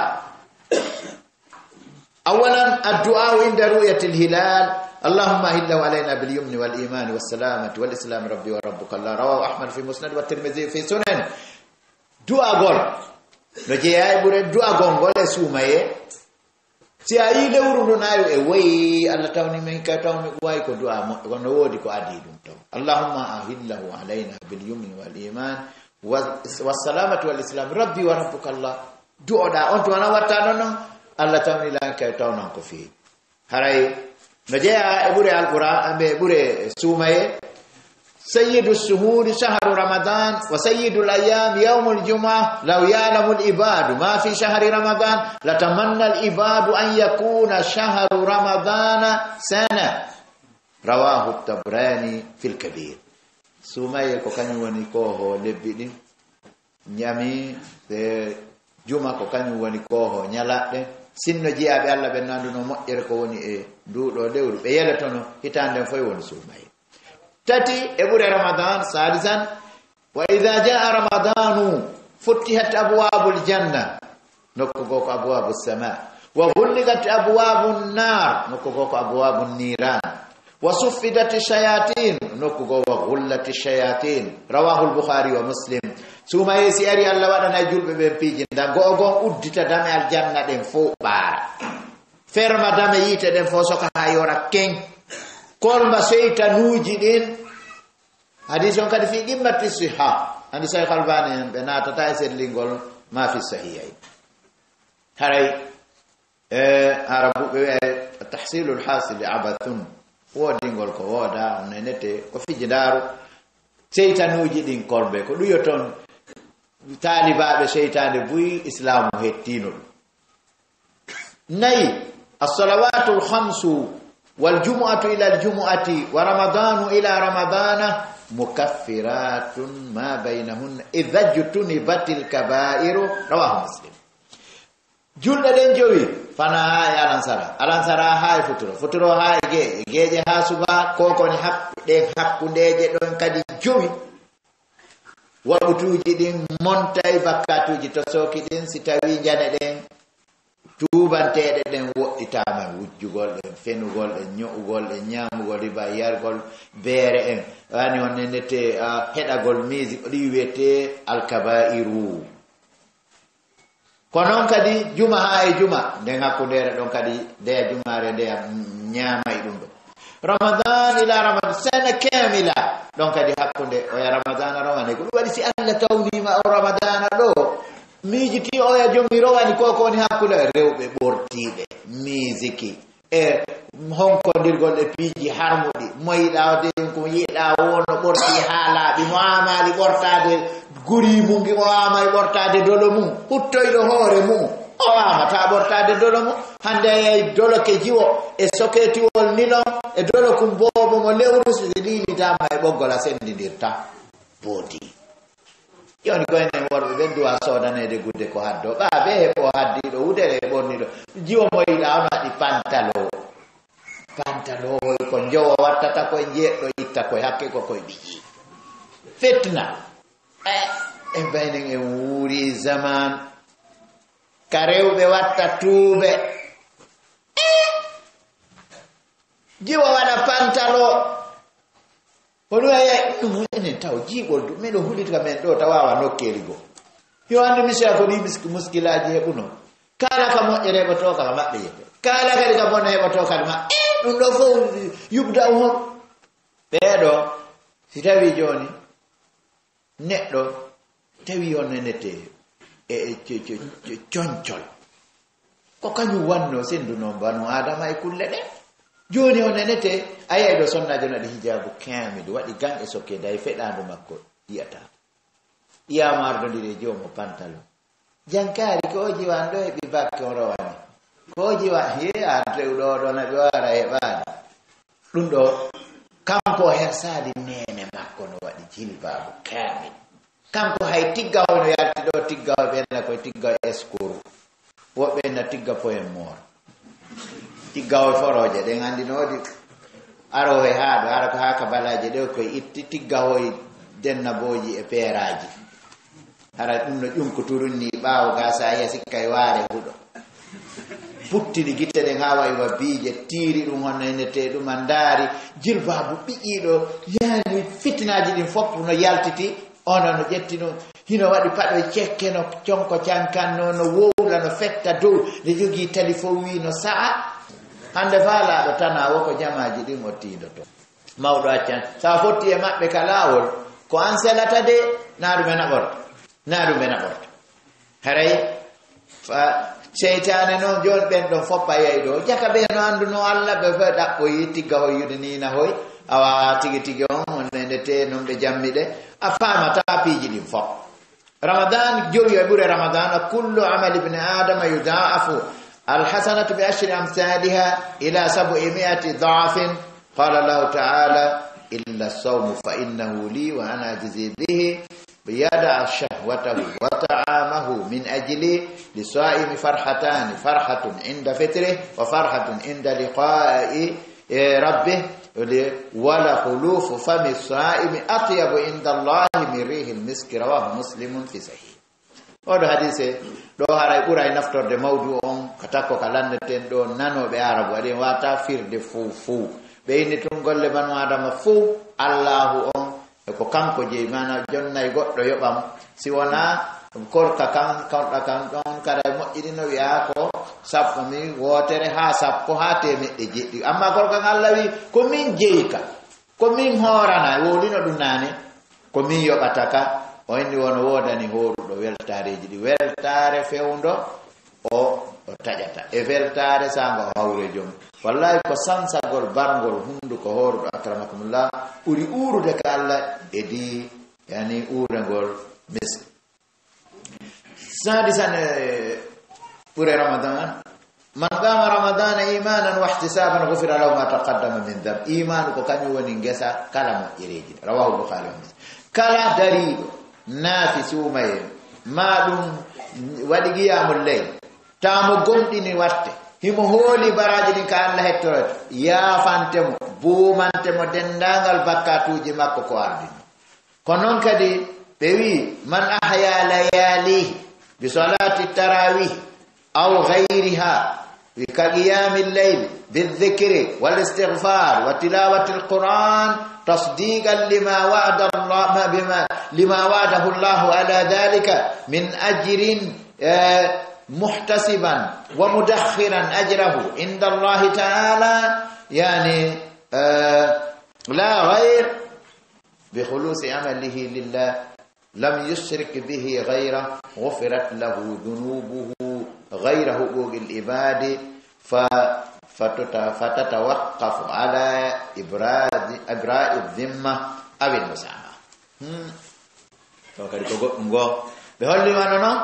أولا، الدعاء عند رؤية الهلال، اللهم أهله علينا باليمن والإيمان والسلامة والإسلام ربي وربك الله، رواه أحمد في مسند والترمذي في سنن. Du'agol no jeyaa e ɓure du'agol ngol e suumayee. Si a yii lewru ndun ayo e woyi, Allah tawni min ka tawmi ɓuway ko du'a mo, kono no woodi ko adii ɗum taw. اللهم أهله علينا باليمن والإيمان والسلامة والإسلام ربي وربك الله. Du'oɗaa on tuma na watta non non, Allah tawni lan kay tawnan ko fii. Haray no jeyaa e ɓure Alqur'an, e ɓure suumayee. سيد الشهور شهر رمضان وسيد الأيام يوم الجمعة، لو يعلم العباد ما في شهر رمضان لتمنى العباد أن يكون شهر رمضان سنة. رواه الطبراني في الكبير. Suumayee ko kañum woni kooho lebbi ɗin. Ñami, e juma ko kañum woni kooho ñalaɗe. Sinno jiyaaɓe Allah ɓen nanduno moƴƴere ko woni e nduuɗo lewru, ɓe yelotono hitaande nden foy woni suumayee. Tati e ɓure Ramadan, salisan, وإذا جاء رمضان فتحت أبواب الجنة، nokku goo ko أبواب السماء، وغلقت أبواب النار، nokku goo ko أبواب النيران، وصفدت الشياطين، nokku goo وغلت الشياطين، رواه البخاري ومسلم. Suumayee si ari, Allah waɗanay julɓe ɓen piiji nda go'o goo uddita dame aljanna ɗen fow ɓaara. Ferma dame yiite ɗen fow soka haa yora keŋ. Kolma seytanuuji ɗin. Hadis on kadi fi qimmati sihha. Andi Shaykh Albani en ɓe naatata e sellingol ma fi sahihayn. Haray, e, Arabu ɓe wi'a tahsilul hasili abathun. Woodingol ko wooda, on nenete, ko fijindaaru. Seytanuuji ɗin kolbe, ko ɗuyo ton taalibaaɓe seytaane buy Islaamu hettiino ɗum. Nayi, الصلوات الخمس والجمعة إلى الجمعة ورمضان إلى رمضان مكفرات ما بينهن إذا اجتنبت الكبائر. رواه مسلم. Julɗe ɗen jowi, fana haa e alansara, alansara haa e futuro, futuro haa e geeƴe, geeƴe haa suba, ko koni hakku-, ɗen hakkundeeje ɗon kadi jowi. Waɓutuuji ɗin montay bakkaatuuji tosooki ɗin, si tawii njane ɗen tuubanteeɗe ɗen woɗɗitaama, wujjugol ɗen, fenugol ɗen, ño'ugol ɗen, ñaamugol riba, yargol beere en, wani on nenete, a, heɗagol musique, ɗi wiyetee alkabairu. Ko non kadi juma haa e juma, nden hakkundeere ɗon kadi ndeya jumaare ndeya ñaama e ɗum ɗo. Ramadan ila Ramadan, sene kamila, ɗon kadi hakkunde oya Ramadana rowani. Ko ɗum waɗi si Allah tawniima o Ramadana ɗo, miijiti oya jomi rowani ko ko woni hakkunde rewɓe ɓortiiɓe, miiziki. E honkondirgol e piiji harmuɗi, mo yiɗaa o de ɗum ko yiɗaa wonno ɓorti haa laaɓi, mo aamaali ɓortaade guri mum, mo aamaali ɓortaade dolo mum, huttoyɗo hoore mum, o waawata ɓortaade dolo mum. Hannde a yiyay dolo ke jiwo e soketiwol nilon e dolo kum boobo mo lewru, si liilitaama e ɓoggol a senndindirta. Boodi. Jooni ko enen worɓe ɓen duwa soodaneede gudde ko haddoo. Ɓaa ɓe heɓo haddiiɗo wudere e ɓorniɗo. Jiwo mo yiɗaa on waɗi pantalo. Pantalo hoy ko njowo wattata koy, njeeɗɗo itta koy, hakke ko koy ɓiƴi. Fitna. E, e baynen en wuuri zaman. Ka rewɓe watta tuube. E, jiwo waɗa pantalo. Hono aya ɗum enen taw jiiɓol du, miɗo hulita men ɗo tawawa nokkeeli goo. Yo anndu mi sera ko ɗi misk-, muskilaaji heɓuno. Kala ka moƴƴere heɓotoo ka maɓɓe yete. Kala kadi ka bona heɓotoo kadi maɓɓe. Eh, ɗum ɗo fof yubda hon. Ɓeeɗo, si tawi jooni, neɗɗo tawi on nenete e, e co-, co-, co-, concol. Ko kañum wannoo senndu noon banu Aadama e kulle ɗe. Jooni on nenete, a yiyay ɗo sonnaajo naɗi hijaabu kaamil, waɗi gan e sokke day feɗaandu makko yiyata. Yiyaama ardondiri e joomo pantalon. Jankaari ko o jiwan ɗo heɓi bakke on rowani. Ko o jiwa, he, an rewɗo o ɗo naɓi o ara heɓaani. Ɗum ɗo, kanko o hersaali neene makko no waɗi jilbaabu kaamil. Kanko hay tiggahoy no yalti ɗo, tiggahoy ɓe na koye tiggahoy escour. Woɓɓe na tigga poyen moor. Tiggahoy forooje, ɗen anndi no waɗi arohoy haa ɗo, hara ko haa ka balaaje ɗe koye itti tiggahoy dennabooji e peeraaji. Hara ɗum no ƴunko turun ni ɓaawo ga sa yiya sikkay waare huɗo. Puttini gite ɗen haa wayi wa biije, tiiri ɗum honno ene te ɗum a ndaari, jilbaabu ɓiƴiiɗo, yaani fitinaaji ɗin fof no yaltiti. Ono no ƴetti no, hino waɗi paɗo cekke, no conko cankanno, no wowla, no fetta dow, nde jogii tali fof wi no sa'a. Hannde faalaaɗo tana wo ko jamaaji ɗin o tiindoto. Mawɗo accan. Sa fotti e maɓɓe ka laawol, ko an selata de, na ɗum e naɓorta. Na ɗum e naɓorta. Haray, fa, seytaane noon, jooni ɓen ɗon foppa yey ɗo. Jaka ɓe no annduno Alla, ɓe fof ɗaɓɓoyi, tigga hoy yude niina hoy. Awa, tigi tigi on, on nde te noon ɓe jammi ɗe. A faamata piiji ɗin fof. Ramadan, jowi e ɓure Ramadan, kullu amali ibni Adama yudaafu alhasanatu bi ashri amsaliha ila sabu'i mi'ati daafin. Qala Allahu ta'ala, illa sawmu fa innahu li wa ana ajzi bihi. Yada shahwatahu wa ta'amahu min ajli. Li saimi farhatani, farhatun inda fitrih wa farhatun inda liqa'i, eh, rabbih. Li, wala khulufu fami saimi atyabu inda Allahi min rihil miski, rawahu Muslimun fi sahih. Oɗo hadise ɗo haray ɓuray naftorde mawdu on ka takko ka lanneten ɗo nanooɓe Arabu, aɗen wata firde fow fow. Ɓe inni tun golle banu Adama fow, Allahu on, e ko kanko jeyi, mana jonnay goɗɗo yoɓam. Si wona korka kan, korɗa kan ɗon, kara moƴƴini no wi'a ko sappo mi wootere haa sappo haa temeɗɗe jeɗɗi. Amma korka kan Allah wi, ko min jeyi ka. Ko min hoorana, wowlino ɗum naane. Ko min yoɓata ka, o inni wono woodani hooruɗo weltaareeji ɗi. Weltaare fewndo, o, o taƴata. E weltaare saanga o hawre joom. Wallahi ko sansagol barngol hunduko hooruɗo akramakumullah ɓuri uurude ka Allah e di, yani uurengol misk. Sadisan, eh, ɓure Ramadan. Man qama Ramadana imanan wa ihtisaban ghufira lahu ma taqaddama min dhanb. Imanu ko kañum woni ngesa kala moƴƴereeji. Rawahu Bukhari wa Muslim. Kala dariiɗo naafi suumayee, ma ɗum waɗi qiyamul layl, tamo gomɗini watte, himo hooli baraaji ɗin ka Allah hettoroto, yaafante mo, buumante mo denndaangal bakkatuuji makko ko ardino. Ko noon kadi ɓe wi, man ahya layalihi bi salati tarawih aw ghayriha, wi ka qiyami llayl bi dhikri wal istighfar wa tilawati alquran tasdiqan lima wa'ada Allah, ma, bima, lima wa'adahu Allah ala dhalika min ajrin, eh, muhtasiban wa mudakhiran ajrahu inda Allah ta'ala, yani, eh, la ghayr, bi khulusi amalihi lillah, lam yushrik bihi ghayra, ghufirat lahu dhunubuhu ghayra huquqil ibadi, fa, fatata-, fatatawaqqafu ala ibradi, ibra'i dhimma aw al musamaha. Hmm. To kadi ko goɗɗum goo. Ɓe holli wano noon,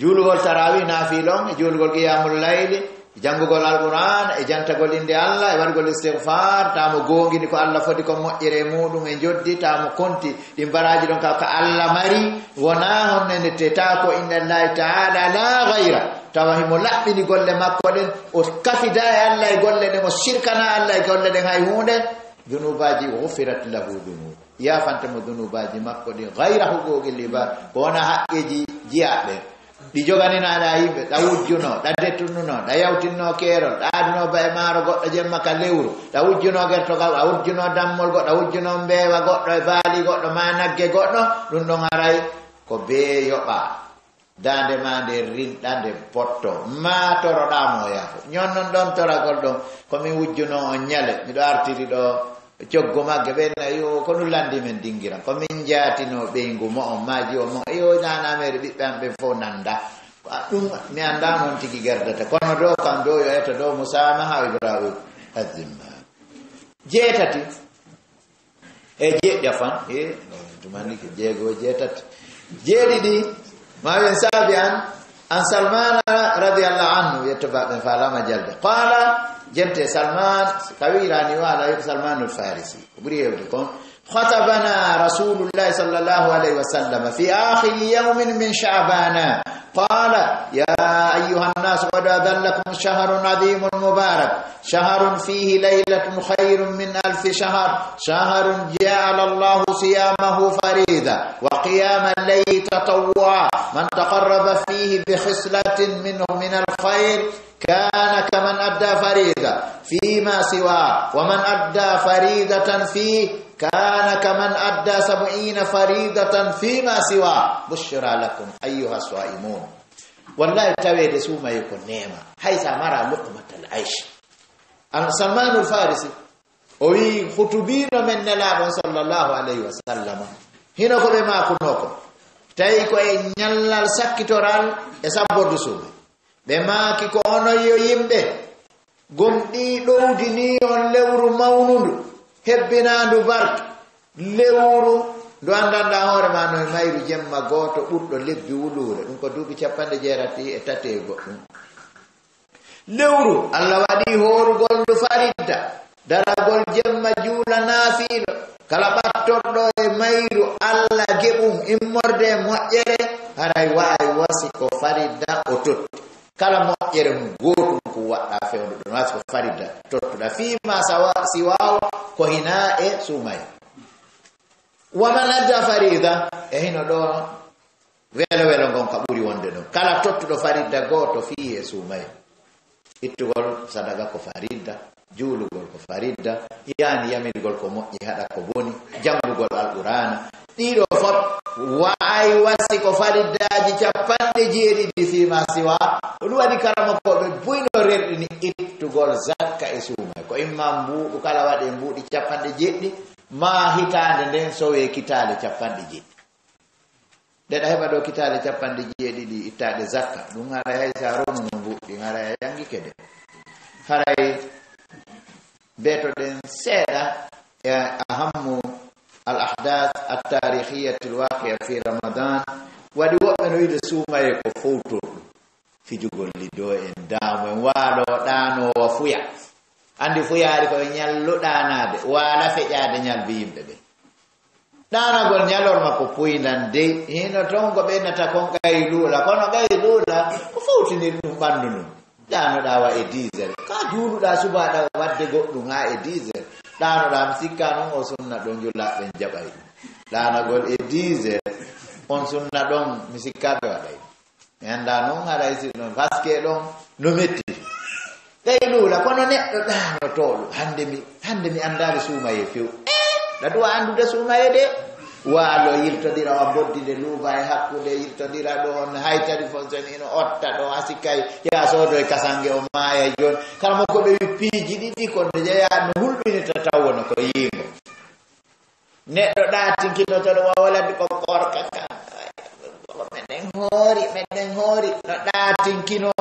juulugol tarawih, naafila on, e juulugol qiyamul layli, e janngugol Alqur'aan, e jantagol innde Allah, e waɗugol istighfar, tamo goongini ko Allah fodi ko moƴƴere e muɗum e njoddi, tamo konti ɗin baraaji ɗon ka, ka Allah mari, wonaa honno nde te ta ko inda Allahi ta'ala la ghayra, tawa himo laɓɓini golle makko ɗen, o kafida e Allah e golle ɗen, o sirkana Allah e golle ɗen hay huunde, dunubaji ghufirat lahu dunub. Yaafante mo dunuubaaji makko ɗin, gayra huquuqil ibaad, ko wona haqqeeji jiyaaɓe. Ɗi joganinaa ɗa yimɓe, ɗa wujjuno, ɗa dettununo, ɗa yawtinno keerol, ɗa aduno ba e maaro goɗɗo jemma ka lewru, ɗa wujjuno gertogal, ɗa wujjuno dammol goɗɗo, ɗa wujjuno mbeewa goɗɗo e baali goɗɗo, ma nagge goɗɗo, ɗum ɗon haray ko bee yoɓa. Daande ma nde rinɗa, nde potto. Ma toroɗa mo o yaafo. Ñon non ɗon toragol ɗon, ko min wujjuno on ñale. Miɗo artiri ɗo coggu magge, ɓen na yo, ko ɗum landi men dingiran. Ko min jaatino ɓeyngu mo on, ma jiwo mo on. Yo, nana mere ɓiɓɓe am ɓen fof nanda. Ko a-, ɗum mi annda noon tigi gerdata. Kono ɗo kam ɗo yo eto ɗo musaamaha o Ibrahim azimma. Jeetati. E jeeɗiɗi afan, e, ɗumani ko jeego, jeetati. Jeeɗiɗi, ma wen saabi an, an Salmana radiyallahu anhu, yetto baɓe faalama jalde. Qala, jente Salman, ka wiirani o ala, yo Salmanul Farisi. Ko ɓuri hewde kon, خطبنا رسول الله صلى الله عليه وسلم في آخر يوم من شعبان، قال: يا أيها الناس، قد أظلكم شهر عظيم مبارك، شهر فيه ليلة خير من ألف شهر، شهر جعل الله صيامه فريضة وقيام الليل تطوعا، من تقرب فيه بخصلة منه من الخير كان كمن أدى فريضة فيما سواه، ومن أدى فريضة فيه كان كمن أدى سبعين فريضة فيما سواه. بشرى لكم أيها الصائمون. Wallahi, taweede suumayee ko neema, hay so a maraa luqmatal aysh. An Salmanul Farisi, o wi'i, hutubiino men Nelaaɗo sallallahu alayhi wa sallam. Hino ko ɓe maakunoo ko, tawi ko e ñallal sakkitoral e sabbordu suumayee. Ɓe maaki ko, onon yo yimɓe, gomɗii ɗowdi nii on lewru mawnundu, hebbinaandu barke, lewru ndu anndanɗaa hoore maa no e mayru jemma gooto ɓurɗo lebbi wuluure, ɗum ko duuɓi capanɗe jeetati e tati e goɗɗum. Lewru Alla waɗi hoorugol ndu faridda, daragol jemma juula naafiilo, kala ɓattorɗo e mayru Alla geɓum immorde e moƴƴere, haray wa'ay wasi ko faridda o totti. Kala moƴƴere mum gootum ko waɗɗaa fewndo ɗon, wasi ko faridda tottuɗaa. Fii ma sawa, siwaawo ko hinaa e suumayee. Wa man adda farida, e hino ɗo welo welo ngon ka ɓuri wonde ɗon. Kala tottuɗo faridda gooto fii e suumayee. Ittugol sadaga ko faridda, juulugol ko faridda, yani yamirgol ko moƴƴi haɗa ko boni, janngugol Alqur'aana. Ɗiɗo fof wa'ay wasi ko fariddaaji capanɗe jeeɗiɗi fii ma siwa. Ko ɗum waɗi karamokooɓe buy no rerɗini ittugol zakka e suumayee. Ko imma mbuuɗu kala waɗee mbuuɗi capanɗe jeeɗiɗi, maa hitaande nden sowee kitaale capanɗe jeeɗiɗi. Nde ɗa heɓa ɗo kitaale capanɗe jeeɗiɗi ittaaɗe zakka, ɗum haray hay sa ronuno mbuuɗi, haray a yanngike de. Haray beetoɗen seeɗa e ahammu al ahdath at tarikhiyatil waqia fi Ramadan. Waɗi woɓɓe no wiide suumayee ko fowtorɗum. Fijugol lido en, daamu en, waalo ɗaanoowa fuya. Anndi fuyaari ko e ñallu ɗaanaade, waala feƴaade ñalbi yimɓe ɓe. Ɗaanagol ñalorma ko puyndan dey, hino toon ko ɓe nata kon qayluula, kono qayluula ko fowtinir ɗum ɓanndu ndun. Ɗaanoɗaa wa e dix heures, ka juuluɗaa subaaɗa waɗde goɗɗum haa e dix heures. Ɗaanoɗaa, mi sikkaa noon o sunna ɗon njulaaɓe ɓen jaɓay ɗum. Ɗaanagol e dix heures, on sunna ɗon, mi sikkaa ɓe waɗay ɗum. Mi anndaa noon haray si ɗon, parce que ɗon no metti. Ɓeyluula, kono neɗɗo ɗaanotooɗo, hannde mi, hannde mi anndaali suumayee few. Eh, ɗa duwa anndude suumayee de. Waalo yiltodira, wa mboddi nde luuba e hakkunde, yiltodira ɗon, hay téléphone soni ino otta ɗo, asi kay, yaa soodo e kasange o maaya jooni. Kala mo ko ɓe wi piiji ɗiɗi, ko nde jeyaa no hulɓinirta taw wona ko yiingo. Neɗɗo ɗaatinkinotoɗo wa walade ko korka kan. Ko meɗen hoori, meɗen hoori. No ɗaatinkino.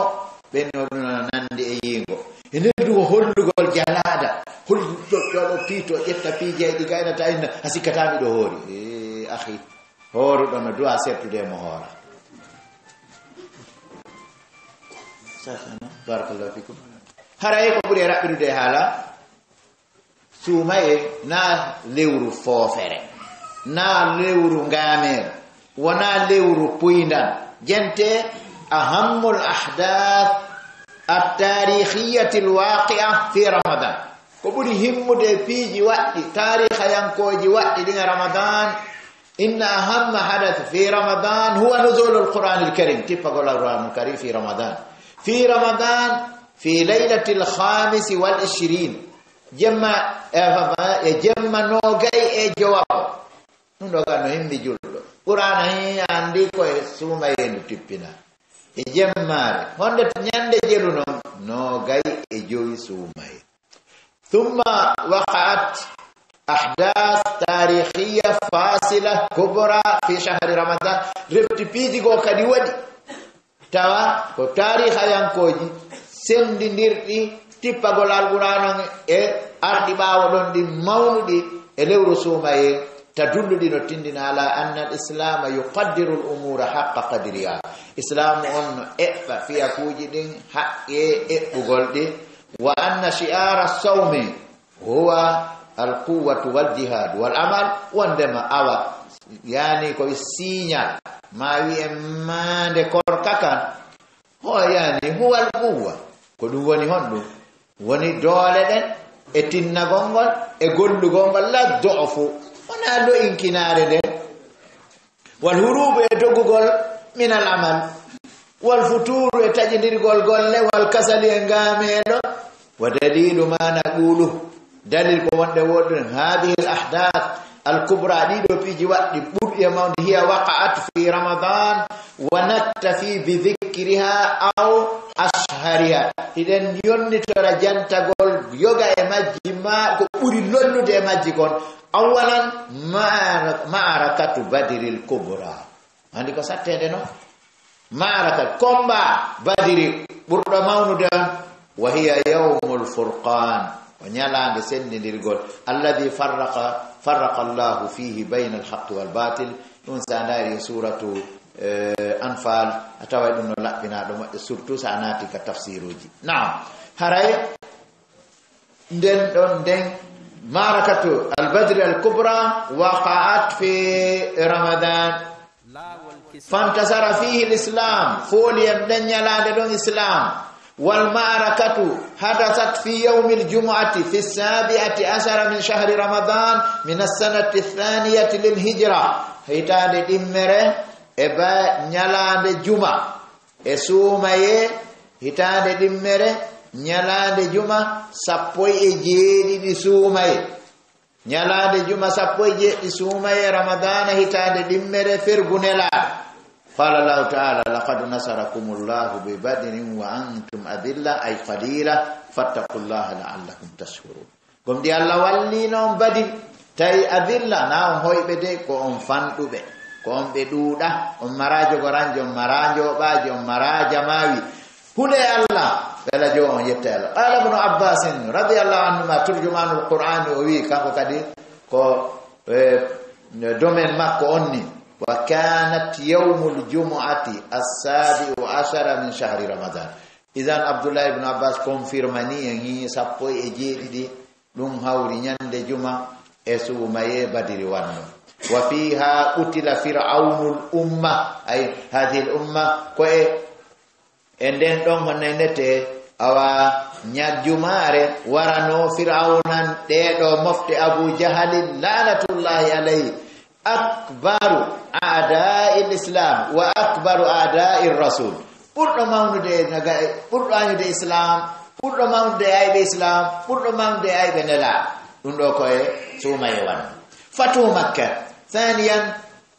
Ɓen no ɗum no nandi e yiingo. E nder ɗum hollugol jalaada. Holluɗo ɗo piito ƴetta piiji ay ɗi gaynata inna. A sikkata miɗo hoori. Eh, akhi. Hooruɗo no duwa settude mo hoora. Barakallahu fikum. Haray ko ɓuri e raɓɓiɗude e haala. Suumayee na lewru foofere, na lewru ngaameere, wona lewru puyndan. Jente ahammul ahdath at-tarikhiyatil waqi'a fi Ramadan. Ko ɓuri himmude e piiji waɗɗi, taariikhayankooji waɗɗi ɗin e Ramadan. Inna ahamma hadath fi Ramadan huwa nuzulul Qur'anil Karim, tippagol Alqur'anul Karim fi Ramadan. Fi Ramadan, fi laylatil khamisi wal ishrin. Jemma, e, e jemma noogay e jowaɓo. Ɗum ɗo kam no himmi julɗo. Qur'aana hii anndi ko e suumayee ndu tippina. E jemmaare. Honde ñande jelu non? Noogay e jowi suumayee. Thumma waqa'at ahdath tarikhiya fasila kubra fi shahri Ramadan. Refti piiji goo kadi waɗi. Tawa ko taarihayankooji senndindirɗi tippagol Alqur'aana on e arɗi ɓaawo ɗon ɗin mawnuɗi e lewru suumayee, tadullu ɗi no tinndina ala anna al-Islaama yuqaddiru al-umuura haqqa qadriha. Islaamu on no eɓɓa fiyakuuji ɗin haqqee eɓɓugol ɗi. Wa anna shi'aara sawmi huwa القوة والجهاد والعمل, wondema awa, yani ko signal, ma wi'en maande korka kan, ho yani huwa al quwwa, ko ɗum woni honɗum? Woni doole ɗen, e tinnagol ngol, e gollugol ngol, la do'fu, wona lo'inkinaare nden. Wal hurubu, e dogugol, min al amal, wal futuru, e taƴindirgol golle, wal kasali, e ngaameelo. Wa dalilu ma naqulu, dalil ko wonde woɗɗude, hadihi al ahdath al kubra, ɗiɗo piiji waɗɗi ɓurɗi e mawde, hiya waqa'at fi ramadan, wa naktafi bi dhikriha aw ashhariha, hiɗen yonnitora jantagol yoga e majji, ma ko ɓuri lollude e majji kon. Awalan, ma'ara-, ma'arakatu badril kubra. Andi ko sattede no? Ma'arakat, combat Badiri ɓurɗo mawnude on, wa hiya yawmul furqan, o ñalaande sendindirgol, alladhi farraqa, farraqa Allahu fihi bayna al-haqqi wal batil. Ɗum sa ndaari e suratu, eh, Anfal, a taway ɗum no laɓɓinaa ɗo moƴƴo, surtout sa naati ka tafsiruji. Naam, haray nden ɗon nden, ma'arakatu al-Badri al-Kubra waqa'at fi Ramadan. Fantasara fihi l-Islam, fooli en nden ñalaande ɗon Islam. Wal ma'arakatu hadasat fi yawmi l-jumu'ati fi sabi'ati asara min shahri Ramadan min as-sanati thaniyati lil hijra. Hitaande ɗimmere e ba ñalaande juma e suumaye, hitaande ɗimmere, ñalaande juma sappo e jeeɗiɗi suumaye. Ñalaande juma sappo e jeeɗiɗi suumaye Ramadana, hitaande ɗimmere fergu Nelaaɗo. Qala Allahu ta'ala, laqad nasarakumullahu bi badrin wa antum adilla, ay qalila, fattaqullaha la'allakum tashkurun. Gomɗi Allah wallino on Badiri, tawi adilla, na on hoyɓe de, ko on fanɗuɓe, ko on ɓe ɗuuɗa, on maraa jogoranjo, on maraa njooɓaaji, on maraa jamaawi. Hule Allah, ɓe la jo on yetta Allah. Qala Ibnu Abbasin radiyallahu anhuma, turjumanul Qur'ani, o wi kanko kadi ko, eh, domaine makko on ni. Wa kanat yawmul jumu'ati as-sabi'u ashara min shahri Ramadan. Idan Abdullah ibn Abbas confirmani en hi sappo e jeeɗiɗi, ɗum hawri ñande juma e suumaye Badiri wanno. Wa fiha qutila fir'aunul umma, ay hadhihi al umma, ko e, e nden ɗon honne nete, awa ña-, jumaare warano Fir'aunan ɗeɗo mofte Abu Jahalin la'natullahi alayhi. Akbaru a'da'il Islam wa akbaru a'da'ir Rasul. Ɓurɗo mawnude e naga-, ɓurɗo añude Islam, ɓurɗo mawnude e ayɓe Islam, ɓurɗo mawnude e ayɓe Nelaaɗo. Ɗum ɗo ko e suumaye wano. Fatu Makka. Thaniyan,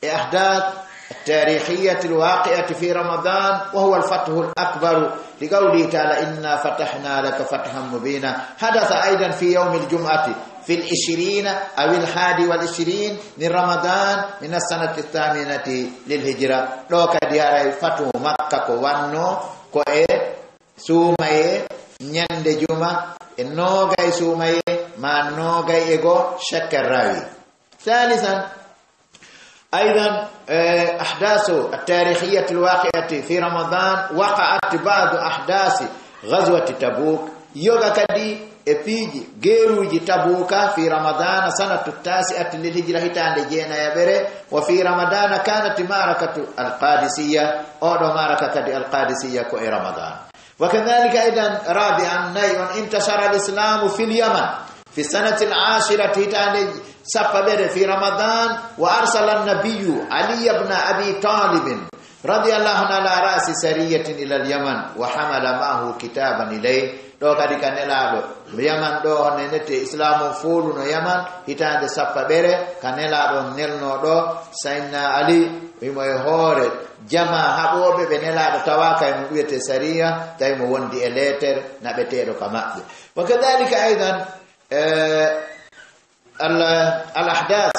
e ahdath at-tarikhiyati al-waqi'ati fi Ramadan, wa huwa al-fathu al-akbar. لقوله تعالى: إنا فتحنا لك فتحا مبينا. حدث أيضا في يوم الجمعة في العشرين أو الحادي والعشرين من رمضان من السنة الثامنة للهجرة. Ɗo kadi haray fatu Makka ko wanno ko e suumaye ñande juma e noogay suumaye ma noogay e go Shakkarrawi. ثالثا، أيضا، eh, أحداث التاريخية الواقعة في رمضان، وقعت بعض أحداث غزوة تبوك. Yoga kadi e piiji geeruuji Tabuuka في رمضان سنة التاسعة للهجرة, hitaande jeenayaɓere. وفي رمضان كانت معركة القادسية. Oɗo maaraka kadi Al-Qadisiyya ko e Ramadan. وكذلك أيضا رابعا، nayi on, انتشر الإسلام في اليمن في السنة العاشرة, hitaande sappaɓere في رمضان، وأرسل النبي علي بن أبي طالب رضي الله عنه على رأس سرية إلى اليمن وحمل معه كتابا إليه. Ɗo kadi ka Nelaaɗo Yaman ɗo, honno nette Islaam on fooluno Yaman, hitaande sappaɓere ka Nelaaɗo on nelno ɗo, Sayyidina Ali himo e hoore jamaa haɓooɓe ɓe Nelaaɗo tawaaka e mo wiyetee sariya, tawi mo wondi e leeter naɓeteeɗo ka maɓɓe. وكذلك أيضا، eh, ال-، الأحداث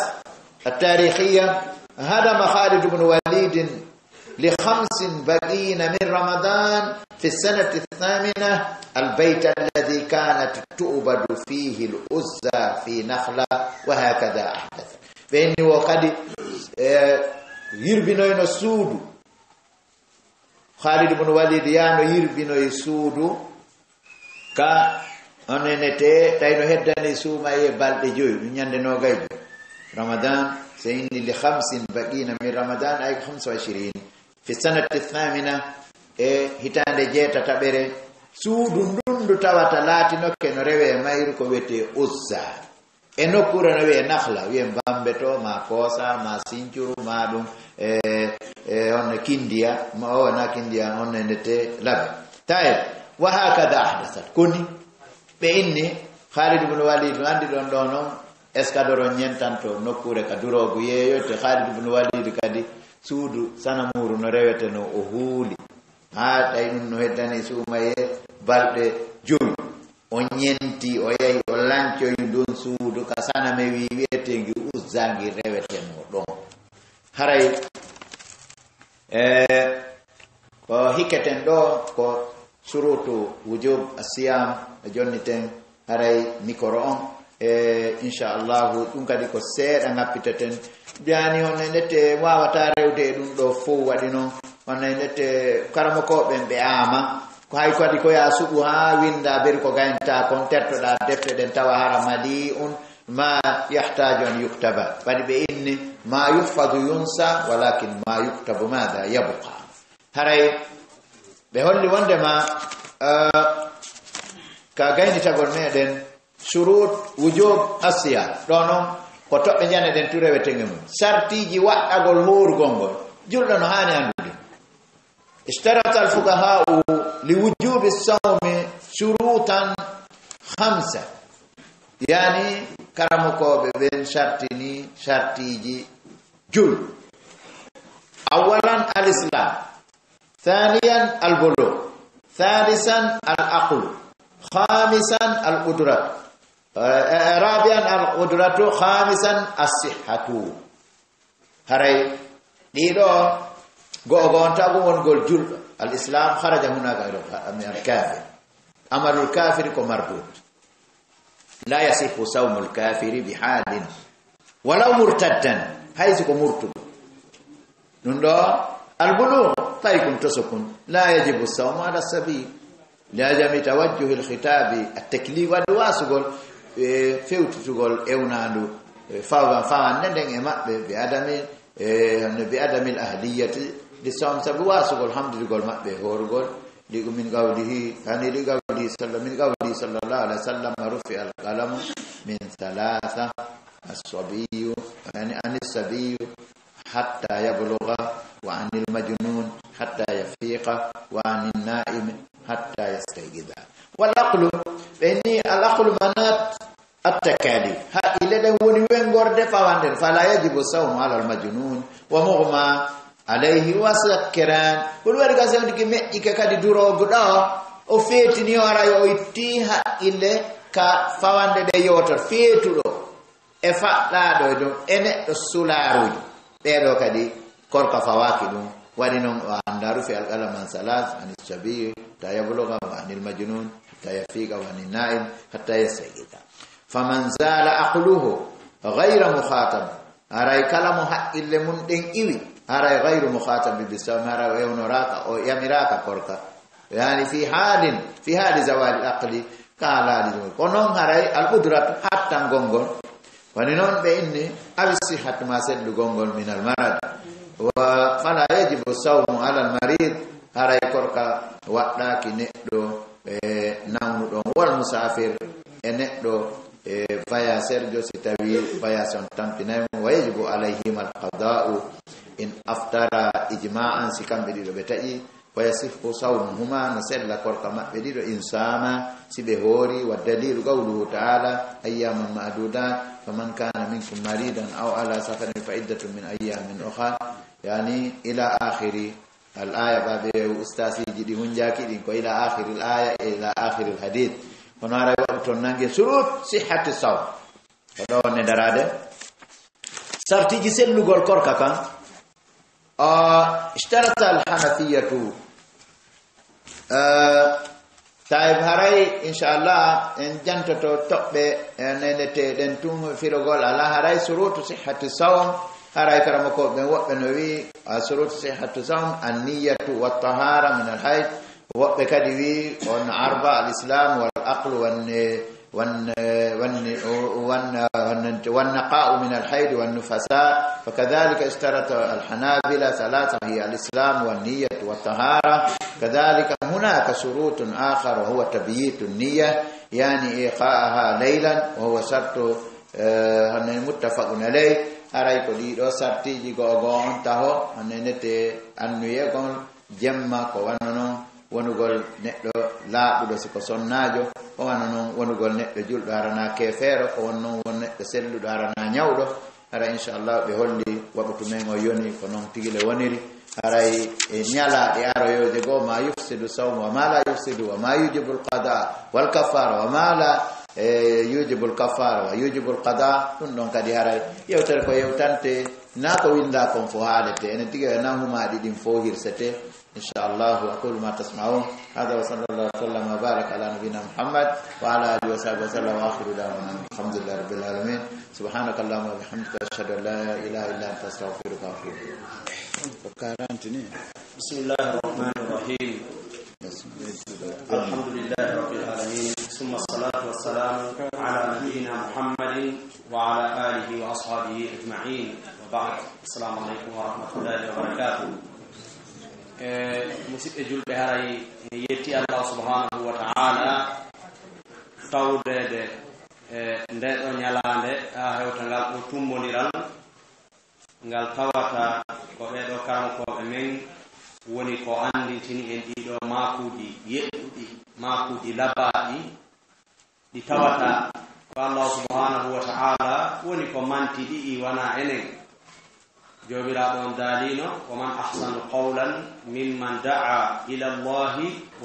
التاريخية، هدم خالد بن وليد لخمس بقين من رمضان في السنة الثامنة البيت الذي كانت تعبد فيه العزى في نخلة، وهكذا أحدث. Ɓe inni wo kadi, eh, yirbinoyno suudu. Khalid ibn Walid yaano yirbinoyi suudu ka On enete tawi no heddani suumayee balɗe joyi, ɗum ñande noogayjo Ramadan. So inni li khamsin baqina min Ramadan, ay ko khamsa wa ishrin. Fi sanati thamina, e hitaande jeetataɓere, suudu ndundu tawata laatinoke no rewe e mayru ko wiyetee Uzza. E nokkuure no wiyee Nakhla, wiyee Bambeto, ma Koosa, ma Sincuru, ma ɗum, e, e on Kindiya, ma o na Kindiya, on enete Labe. Tawi, wa hakada ahdasat. Koni, ɓe inni, Khalid ibn Walid, no anndi ɗon ɗo noon, escadron ñentanto nokkuure ka duroogu yeeyoyte. Khalid ibn Walid kadi suudu sanamuuru no rewete no o huuli. Haa tawi ɗum no heddani suumayee balɗe jowi. O ñenti, o yahi, o lancoyi ndun suudu ka saname wi wiyeteengi Uzza ngi rewete no ɗon. Haray, e, ko hikketen ɗo, ko surutu wujub asiyam, e jonniten, haray mikoro on. E, inchallahu, ɗum kadi ko seeɗa ngappiteten. Jaani on enete wawata rewde e ɗum ɗo fow waɗi noon. On enete karamokooɓe ɓe ama. Ko hay kadi ko ya suɓu haa winda beri ko gaynta kon, tertoɗa defte ɗen tawa hara mali un ma yahtaju an yuktaba. Waɗi ɓe inni ma yuhfadu yunsa, walakin ma yuktabu mada yabqa. Haray ɓe holli wondema, eh, ka gaynitagol meɗen, shurut wujub asiya. Ɗo noon, ko toɓɓe jane ɗen tu reweten e mum. Sartiji waɗɗagol hoorugol ngol, julɗo no haani anndude. Ishtarata al-fuqaha'u li wujubi sawmi shurutan khamsa. Yani, karamokooɓe ɓen sartini sartiji joyi. Awwalan, al-islam. Thaniyan, al-bulugh. Thalisan, al-aqlu. Khamisan, al-qudrat. Eh, eh, rabi'an, al-qudratu. Khamisan, as-sihhatu. Haray ɗiɗo, go'o go'o on tagu wongol julɗo. Al-islam kharaja hunaka min al-kafir. Amalul kafiri ko mardud. La yasihhu sawmul kafiri bi halin. Walaw murtaddan, hay si ko murtuɗo. Ɗum ɗo, al-bulugh, tawi kun toso kun. La yajibu sawmu ala sabil. Li adami tawajjuhi al-khitabi at-taklif, waɗi wasugol, e, fewtitugol ewnandu, e, fawa-, fawande nden e maɓɓe, bi adami, e, no bi adami al-ahliyati li sawm, sabu wasugol hamdidugol maɓɓe e horugol. Li, min qawlihi, yani li qawlihi salla-, min qawlihi sallallahu alaihi wasallam, rufi al-qalamu min thalatha, as-sabiyyu, yani anis sabiyyu hatta yablugha, wa anil majnun hatta yafiqa, wa anin na'im hatta yastayqidha. Wal aqlu, ɓe ni al aqlu manat at-takalif. Haqqille ɗen woni wengorde fawande, fala yajibu sawmu ala al-majnun wa mughma alayhi wa sakran. Ko ɗum waɗi ka sewndiki meƴƴike kadi duroogu ɗo, o feetini o ara yo o itti haqqille ka fawande ɗe yewtor, feetuɗo e faɗɗaaɗo e ɗum, e neɗɗo sulaarujo. Ɓeeɗo kadi korka fawaaki ɗum. Waɗi noon o annda rufi al-qalam an salas, an sabiyi hatta yablugha, wa anil majnun hatta yafiqa, wa anin na'im hatta yastayqidha. Faman zala aqluhu ghayra mukhatab. Haray kala mo haqqille mum ɗen iwi, haray ghayru mukhatab bi sawm, haray o ewnoraaka, o yamiraaka korka. Yani fi halin, fi hali zawali aqli, ka halaali ɗum. Ko noon haray al qudratu hattangol ngol. Woni noon ɓe inni, aw sihhatu ma sellugol ngol min al marad. Wa fala yajibu sawmu ala al marid, haray korka waɗɗaaki neɗɗo, e, nawnuɗo, wal musafir, e neɗɗo, e, voyageur jo si tawi voyage on tampinay mo, wa yajibu alayhima al qada'u in aftara ijma'an, si kamɓe ɗiɗo ɓe taƴi, wa yasihhu sawmuhuma, no sella korka maɓɓe ɗiɗo, in sama, si ɓe hoori, wa dalilu qawluhu ta'ala, ayyaman ma'dudat, faman kana minkum maridan aw ala safarin fa iddatun min ayyamin ukhar, yani ila akhiri al aya. Ɓaɓe ustaasiji ɗi hunjaaki ɗin ko ila akhiri al aya e ila akhiri al hadith. Kono haray waɗu toon nange shurut sihhati sawm. Ko ɗo wonde daraade. Sartiji sellugol korka kan. Ah, ishtarata al hanafiyatu. Ah, tawi haray, inchallah, en jantoto toɓɓe, e, neneteɗen tun firogol ala haray surutu sihhati sawm. Haray karamokooɓe ɓen woɓɓe no wi, a, surutu sihhati sawm, an niyatu wa tahara min al hayd. Woɓɓe kadi wi on arba, al islam wal العقل والن-، والن-، والن-، والن-، والنقاء من الحيض والنفساء، فكذلك اشترط الحنابلة ثلاثة، هي الإسلام والنية والطهارة. كذلك هناك شروط آخر، وهو تبييت النية، يعني إيقاعها ليلا، وهو شرط, eh, hono متفق عليه. Haray ko ɗiɗo sartiiji, go'o go'o on taho, hono nete annuyegol jemma, ko wano non wonugol neɗɗo laaɓuɗo, si ko sonnaajo, ko wano non wonugol neɗɗo julɗo, hara na keefeero, ko wano non won neɗɗo selluɗo, hara na ñawɗo. Hara, inchallah, ɓe holli waɓutu men o yoni ko non tigi le woniri. Haray e ñalaaɗe aroyooje goo, ما يفسد الصوم وما لا يفسد، وما يوجب القضاء والكفارة، وما لا, eh, يوجب الكفارة ويوجب القضاء. Ɗum ɗon kadi haray yewtere ko yewtante, na ko winndaa kon fof haalete. Enen tigi na humaaɗi ɗin fof hirsete. إن شاء الله. أقول ما تسمعون. هذا وصلى الله وسلم وبارك على نبينا محمد وعلى آله وصحبه وسلم، وآخر دعوانا الحمد لله رب العالمين. سبحانك اللهم وبحمدك، أشهد أن لا إله إلا أنت، أستغفرك وأتوب إليك. Ko quarante ni. بسم الله الرحمن الرحيم. الحمد لله رب العالمين، ثم الصلاة والسلام على نبينا محمد وعلى آله وأصحابه أجمعين، وبعد. السلام عليكم ورحمة الله وبركاته. E, musidɓe julɓe, haray en yetti Allah subhanahu wa ta'ala tawdeede, e, nde ɗo ñalaande haa hewta ngal ɗo tummbondiral, ngal tawata ko ɓee ɗo karamokooɓe men woni ko anndintini en ɗii ɗo maakuuji yeɗɗuɗi, maakuuji labaaɗi, ɗi tawata ko Allah subhanahu wa ta'ala woni ko manti ɗi'i, wana enen. Joomiraaɗo on daalino: "ومن أحسن قولا ممن دعا إلى الله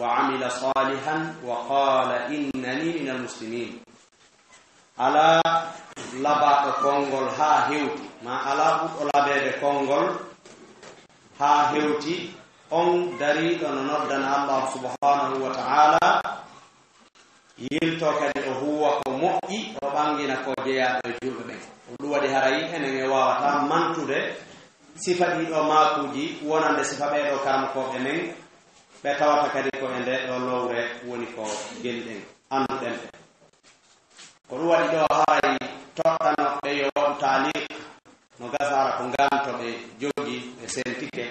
وعمل صالحا وقال إنني من المسلمين." Alaa labaaɗo konngol haa hewti, ma alaa ɓurɗo labeede konngol haa hewti on dariiɗo no noddana Allah subhanahu wa ta'ala, yilto kadi o huwa ko moƴƴi, o ɓangina ko jeyaaɗo e julɓe ɓen. Ko ɗum waɗi haray enen e waawata mantude sifa ɗii ɗo maakuuji wonande sifa ɓee ɗo karamokooɓe men, ɓe tawata kadi ko e ndee ɗo lowre woni ko geliɗen, annduɗen ɓe. Ko ɗum waɗi ɗo haray toɗɗanooɓe yo waɗu taaliq, no gasa hara ko nganto ɓe jogi, ɓe sentike.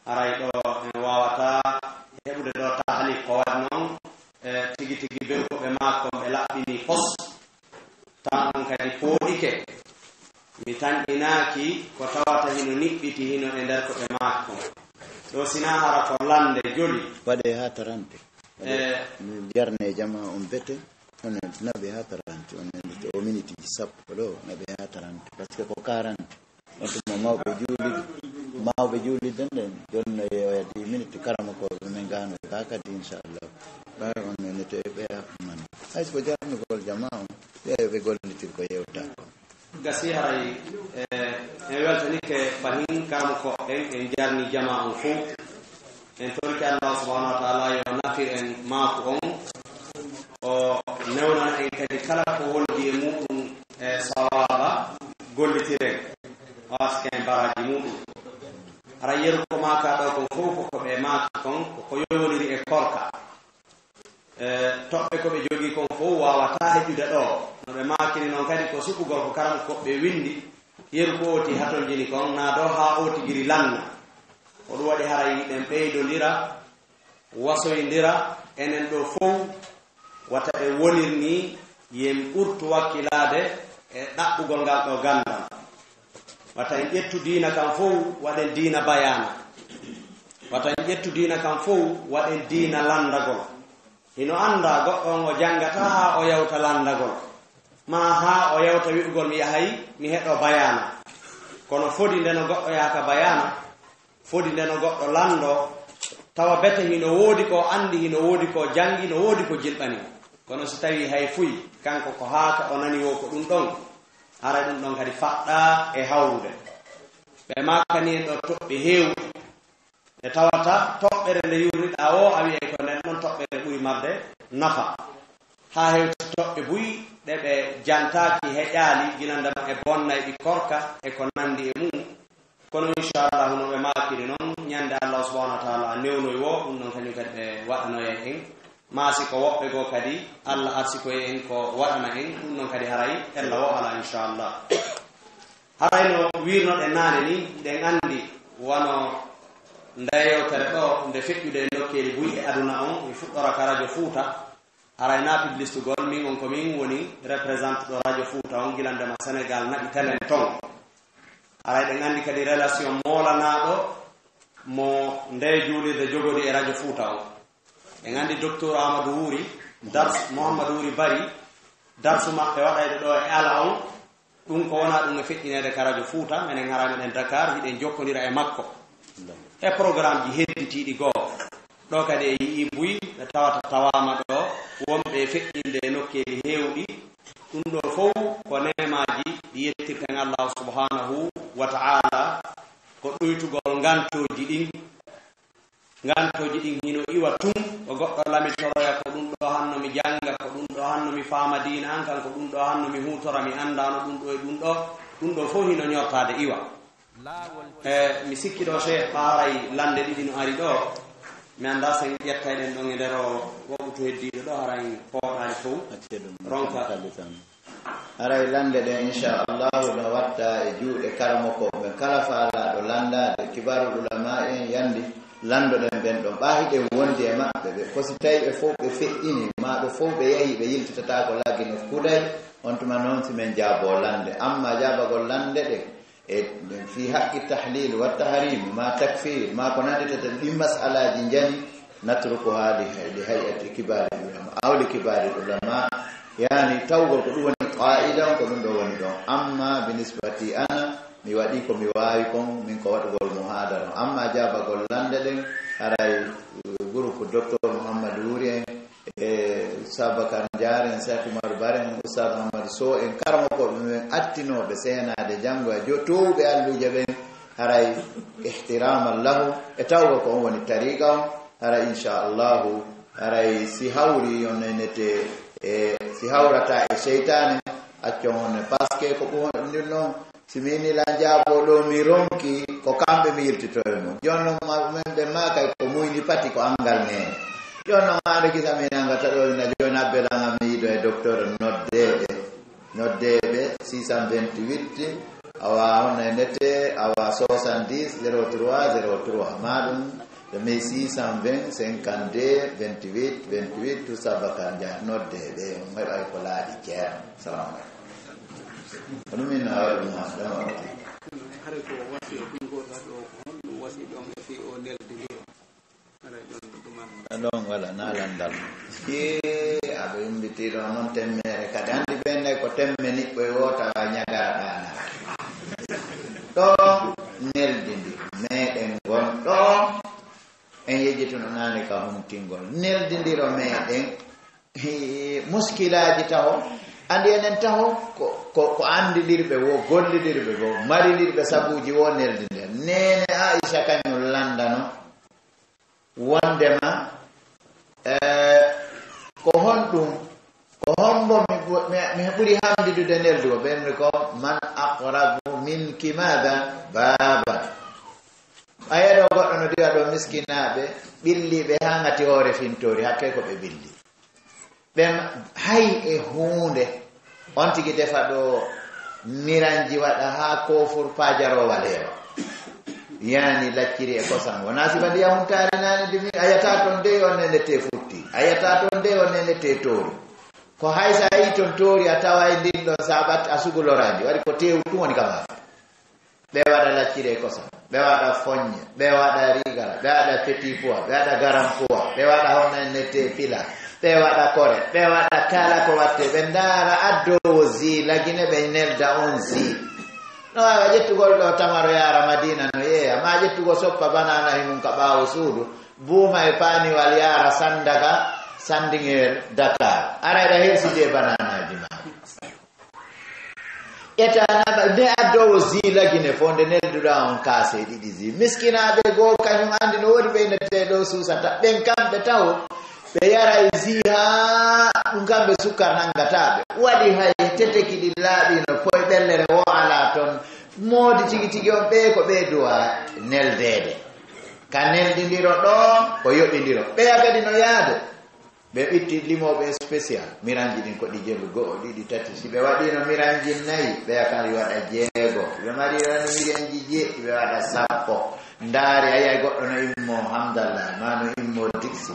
Haray ɗo en waawata heɓude ɗo taaliq, ko waɗi noon, e, tigi tigi berkoɓe maako ɓe laɓɓini pos, tan on kadi pooɗike. Mi tanƴinaaki ko tawata hino niɓɓiti hino e nder ko ɓe maaki kon. Ɗo sinaa hara ko lannde joli. Waɗee haa trente. E, Jarne jama on bete, on naɓe haa trente, on o minitiji sappo ɗo, naɓe haa trente, parce que ko quarante. On tuma mawɓe juulide, mawɓe juulide nden, jonno yeewa dix minutes, karamokooɓe men gano ka kadi, inchallah. Ɓay on men nete ɓe man. Hay so ko jarnugol jama on, ɓe ɓe gollitir ko yewta ko. Gasi haray, e, en weltanike fahin karamokooɓe ɓen, en jarni jama on fof. En torike Allah subhanahu wa ta'ala yo nafir en maaku on, o newnana en kadi kala ko wondi e muɗum e sawaaba gollitiren, o aska en baraji muɗum. Haray yeru ko maaka ɗo kon fof ko ko ɓe maaki kon, ko ko yowondiri e korka. E, toɓɓe ko ɓe jogii kon fof waawataa heƴude ɗo. No ɓe maakiri noon kadi ko suɓugol ko karamokooɓe winndi, yeru ko ooti hatonjini kon, naa ɗo haa ooti giri lanna. Ko ɗum waɗi haray ɗen ɓeydondira, wasoyndira, enen ɗo fof, wata ɓe wonir ni yen ɓurtu wakkilaade e ɗaɓɓugol ngal ɗo ganndal. Wata en ƴettu diina kan fof, waɗen diina bayaana. Wata en ƴettu diina kan fof, waɗen diina lanndagol. Hino annda goɗɗo on o janngataa haa o yawta lanndagol, maa haa o yawta wi'ugol mi yahay mi heɗo bayaana. Kono fodi nde no goɗɗo yaha ka bayaana, fodi nde no goɗɗo lanndoo, tawa bete hino woodi ko anndi, hino woodi ko janngi, no woodi ko jilɓani mo. Kono si tawii hay fuy, kanko ko haaka o nani wo ko ɗum ɗon, haray ɗum ɗon kadi faɗɗaa e hawrude. Ɓe maakani en ɗo toɓɓe heewɗe. Nde tawata toɓɓere nde yurriɗaa o, a wi'ay ko nden ɗon toɓɓere ɓuri marde nafa. Haa hewti toɓɓe buy ɗe ɓe jantaaki, heƴaali, gila ndema e bonnayɗi korka e ko nanndi e mum. Kono inchallahu no ɓe maakiri noon, ñande Allah subhanahu wa ta'ala newnoy wo, ɗum ɗon kañum kadi ɓe waɗanoya en. maa si ko woɓɓe goo kadi, Alla arsikoye en ko waɗana en, ɗum noon kadi haray ella o alaa, inchallah. Haray no wiirnoɗen naane ni, ɗen anndi wano nde yewtere ɗo, nde feƴƴude e nokkeeli buy e aduna on, e fuɗɗora ka Radio Fuuta, haray na publicité gol, min on ko min woni représenté ɗo Radio Fuuta on, gila ndema Sénégal naɓi telen ton. Haray ɗen anndi kadi relation moolanaaɗo mo nde juulirde jogori e Radio Fuuta on. En anndi Docteur Amadou Wuri, Dars Mouhamadou Wuri Bari, darsu maɓɓe waɗayde ɗo e ala on, ɗum ko wona ɗum e feƴƴineede ka Radio Fuuta, menen hara meɗen Dakar, hiɗen jokkondira e makko. E programme ji hedditiiɗi goo. Ɗo kadi e yi'i buy, ɓe tawata tawaama ɗo, wonɓe e feƴƴinde e nokkeeli heewɗi. Ɗum ɗo fow ko neemaaji ɗi yettirten Allahu subhanahu wa ta'ala, ko ɗuytugol ngantooji ɗin. Ngantooji ɗin hino iwa tun, ko goɗɗo lamitoroya ko ɗum ɗo hanno mi jannga, ko ɗum ɗo hanno mi faama diina an kan, ko ɗum ɗo hanno mi huutora, mi anndaano ɗum ɗo e ɗum ɗo, ɗum ɗo fow hino ñortaade iwa. E, mi sikki ɗo Cheikh Ɓaaray lande ɗiɗi no ari ɗo, mi annda sen ƴettay ɗen ɗon e nder o woɓɓutu heddiiɗo ɗo, haray pooɗaali fow. Acce ɗum, ronka. Kali tan. Haray lande ɗen, inchallahu, no watta e juuɗe karamoko ɓen kala faalaaɗo landaade kibarul ulama en yandi, landoɗen ɓen ɗon. Ɓaa hiɗen wondi e maɓɓe, ɓe ko si tawi ɓe fow ɓe feƴƴini, maa ɓe fow ɓe yahi, ɓe yiltitataako lagine kuday, on tuma noon si men jaaboo lande. Amma jaabagol lande ɗen, e fi haqqi tahlil wa tahrim, ma takfir, ma ko nanditata ɗin mas'alaaji njani, natrukuha li, li hay'ati kibari ulama, aw li kibari ulama. Yani, tawgol ko ɗum woni qaida on, ko ɗum ɗo woni ɗon. Amma bi nisbati ana, mi waɗi ko mi waawi kon, min ko waɗugol muhadara. Amma jaabagol lande ɗen, haray, eh, groupe Docteur Mouhamadou Wuri en, e Oustaz Bakar Ndiaye en, Cheikh Oumar Bare en, Oustaz Amadou Sow en, karamokooɓe men attinooɓe seenaade janngo e jo-, toowuɓe alluuje ɓen, haray ihtiraman lahu, e tawgol ko on woni tariqa on, haray inchallahu, haray si hawri on nenete, e si hawrata e seytaane, accon on ne, parce que ko ɗum ɗum ɗon, si mi inni la njaaboo ɗo, mi ronki ko kamɓe mi yiltitoye mum. Jooni noon ma, men ɓe maa kay ko muyni pati ko anngal neene. Jooni noon aɗa gisa min angata ɗo ina jooni abbelanga mi yiɗo e docteur noddeeɓe. Noddeeɓe six cent vingt-huit, awa honno e nette, awa soixante-dix, zéro trois, zéro trois. Ma ɗum, ɗo mi six cent vingt, cinquante-deux, vingt-huit, vingt-huit, tout ça, Bakar Ndiaye. Noddeeɓe, on heɓay ko laaɗi ceerno. Salamu aleykum. Ko ɗum min haala ɗum ma, ɗum ma. Hare ko wasi o ɓinngol ɗo, ko honɗum wasi ɗon e fii o neldindiro? Hare ɗon ɗum an. Ɗon wala na landal. Ee, aɓe ummbitii ɗo noon temmeere kadi. Anndi ɓen ne ko temme niɓɓo e woota wa ñagara ɗaana. Ɗo neldindiro. Meɗen ngon ɗo. En yejjituno naane ka huntingol. Neldindiro meɗen. Hii, muskilaaji taho, anndi enen taho ko, ko, ko anndidirɓe wo, gollidirɓe wo, maridirɓe sabuuji wo neldi nder. Neene Aisha kañum lanndano wonndema, eh, ko honɗum, ko hombo mi bu-, mi, mi ɓuri hamdidude neldugo? Ɓen ko, "Man aqrabu minki mada baba." A yeɗo goɗɗo no diwa ɗo miskinaaɓe, ɓilliiɓe haa ngati hoore fintoori, hakkee ko ɓe ɓilli. Ɓe ma-, hay e huunde, on tigi defa ɗo miranji waɗa haa koofur paajaroowa leewa. Yani lacciri e kosam. Wonaa sifa ndiyam huntaari naane dimi, a yata toon dey on nene te futti. A yata toon dey on nene te toori. Ko hay so a yii toon toori, a tawa e ndin ɗon saabat a suguloraandi. Waɗi ko teewu tun woni ka maafe. Ɓe waɗa lacciri e kosam, ɓe waɗa foññe, ɓe waɗa rigara, ɓe waɗa petit pois, ɓe waɗa garan pois, ɓe waɗa honno en nette pila, ɓe waɗa kore, ɓe waɗa kala ko watte, ɓe ndaara addoowo zi lagine, ɓe nelda on zi. No waawa ƴettugol ɗo tamaro yaara Madina no yeeya, maa ƴettugol soppa banana he mum ka ɓaawo suudu, buuma e paaniwal yaara Sandaga, Sandingeer, Dakar. Ara eɗa hersidi e bananaaji maa. Ƴetta naɓa, nde addoowo zi lagine fof, nde nelduɗaa on kaase ɗiɗi zi. Miskinaaɓe goo, kañum anndi no woodi ɓe innetee ɗo suusata. Ɓen kamɓe taw, ɓe yaray zi haa ɗum kamɓe sukkar nanngataa ɓe. Waɗi hay teteki ɗi laaɓiino, poy ɓellere woo alaa toon. Moodi tigi tigi on, ɓee ko ɓee duwaa neldeede. Ka neldindiro ɗo, ko yoɓindiro. Ɓeya kadi no yaade. Ɓe itti limooɓe spécial, miranji ɗin ko ɗi jelu, go'o, ɗiɗi, tati. Si ɓe waɗiino miranji nayi, ɓe yakan waɗa jeego. Si ɓe marirani miranji jeeɗiɗi, ɓe waɗa sappo. Ndaari, a yiyay goɗɗo no immo Hamdallah, ma no immo Diksi.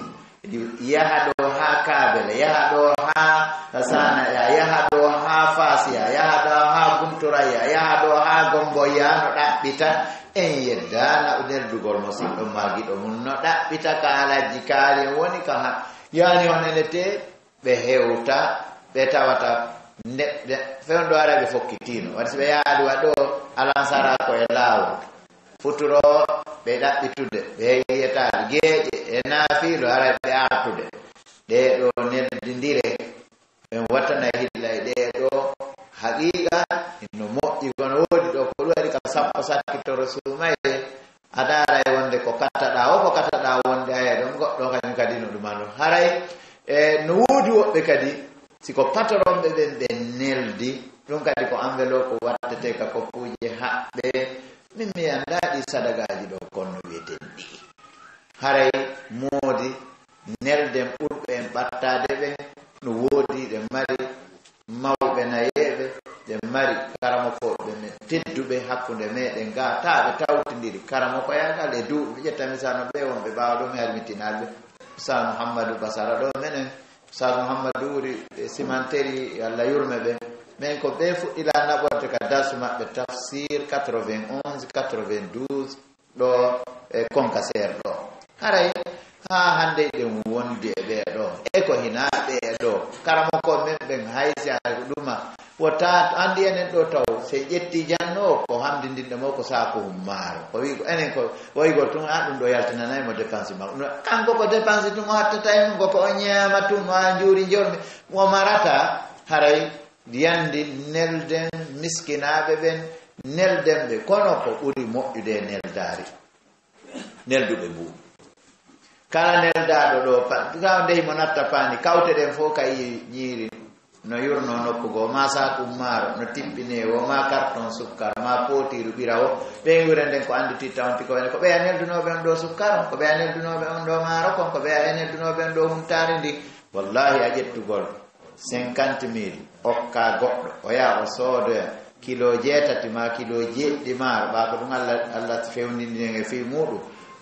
Yaha ɗo haa Kaabele, yaha ɗo haa Sanaya, yaha ɗo haa Fasiya, yaha ɗo haa Bunturaya, yaha ɗo haa Gomboya, no ɗaɓɓita. En yeddaana neldugol mo, sinɗo maagiɗo mum, no ɗaɓɓita ka Alhaji Kaari en woni ka ha-, yaani on enete, ɓe hewta, ɓe tawata nde, nde, fewndo ara ɓe fokkitiino. Waɗi si ɓe yaali wa ɗo, alansara ko e laawol. Futuro ɓe ɗaɓɓitude, ɓe yiyetaali geeƴe e naafiilo, haray ɓe artude. Ɗee ɗoo neldindire, en wattana hilla e ɗee ɗoo haqiiqa, no moƴƴi, kono woodi ɗo ko ɗum waɗi ka sappo sakkitoro suumayde, a ndaara e wonde ko kattaɗaa o, ko kattaɗaa wonde a e ɗon goɗɗo kañum kadi no ɗum ano. Haray, e, no woodi woɓɓe kadi, si ko patoronɓe ɓen ɓe neldi, ɗum kadi ko enveloppe wattete ka koppuuje haɓɓe. Min mi anndaa ɗi sadagaaji ɗo konno wiyeten ɗi. Haray moodi nelden ɓurɓe en ɓattaade ɓen no woodi, ɗe mari mawɓe nayeeɓe, ɗe mari karamokooɓe men tedduɓe hakkunde meɗen gaa, taa ɓe tawtindiri karamokoyaagal e duuɓi. Mi ƴetta misaal no ɓe wonɓe ɓaawo ɗo, mi harmitinaaɓe. Ustaz Muhammadu Basara ɗo menen, Ustaz Muhammadu wuri e Simanteri, Allah yurme ɓe. Men ko ɓe fuɗɗila naɓorde ka darsu maɓɓe tafsir quatre-vingt-onze, quatre-vingt-douze, ɗo e Konkaseer ɗo. Haray haa hannde eɗen wondi e ɓee ɗo. E ko hinaa ɓee ɗo. Karamoko men ɓen hay si a ɗuma. Wota anndi enen ɗo taw, si ƴetti janno o, ko hamdindinde mo ko saaku hummaaro. Ko wi ko enen ko, o wi ko tun, a ɗum ɗo yaltinanay mo dépense makko. No, kanko ko dépense tun o hattata e mum, ko ko o ñaama tun, o a njuuri njormi, o marata, haray yandi nelden miskinaaɓe ɓen, nelden ɓe, kono ko ɓuri moƴƴude e neldaari. Nelduɓe mbuuɗu. Kala neldaaɗo ɗo, pa-, taw ndey mo natta paani, kawte ɗen fof ka i ñiiri, no yurno nokku goo, ma saaku maaro, no tippinee wo, ma carton sukkar, ma pootiiru ɓira wo, ɓen wure nden ko annditi tawnti ko wene, ko ɓeya neldunooɓe on ɗo sukkar on, ko ɓeya neldunooɓe on ɗo maaro kon, ko ɓeya neldunooɓe on ɗo huntaari ndi. Wallahi a ƴettugol cinquante mille, okka goɗɗo, o yaha o soodoya kilo jeetati ma kilo jeeɗiɗi maaro, ɓa ko ɗum Allah, Allah fewndindini en e fii muuɗum.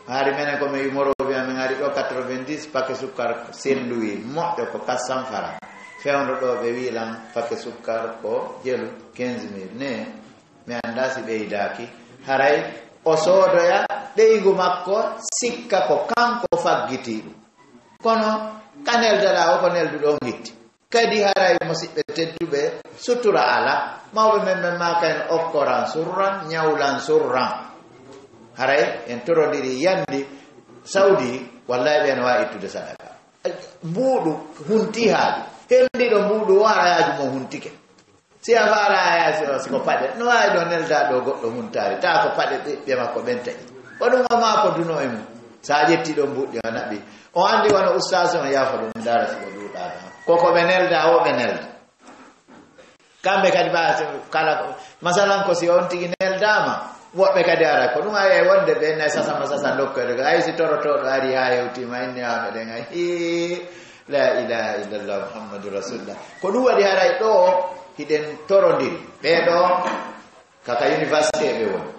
Haari menen ko mi yumorooɓe amen ari ɗo quatre-vingt-dix paquet sukkar selluwi moƴƴo ko quatre cents francs. Fewndo ɗo ɓe wi lan paquet sukkar ko jelu quinze mille. Ne, mi annda si ɓeydaaki. Haray o soodoya ɓeygu makko sikka ko kanko faggiti ɗum. Kono ka neldaɗa o ko nelduɗo on hitti. Kadi haray musiɓɓe tedduɓe, sutura ala. Mawɓe men ɓen maaka en okkoran surran, ñawlan surran. Haray en torodiri yandi Saudi, wallahi ɓe no wawi ittude sadaka. Mbuuɗu hunti haaju. Hendiɗo mbuuɗu o harayaaju mo huntike. Si a faara haya si, si ko paɗe. No wawi ɗo nelda ɗo goɗɗo huntari. Ta ko paɗe ɓiɓɓe makko ɓen taƴi. Ko ɗum o maako duno e mum. Sa ƴetti ɗo mbuuɗi o naɓi. O andi wano ustaas on yaafo ɗum dara si o ɗuuɗaaka. Koko ɓe nelda, o ɓe nelda. Kamɓe kadi ɓa kala ko, masalan ko si on tigi neldama, woɓɓe kadi ara ko ɗum ay wonde ɓe nay sasama sasa dokkede ko ay si torotoɗo ari ha hewtima inni ha meɗen ay hii, la ilaha illallah muhammadu rasulullah. Ko ɗum waɗi haray ɗo hiɗen torondiri. Ɓeɗo kaka université ɓe woni.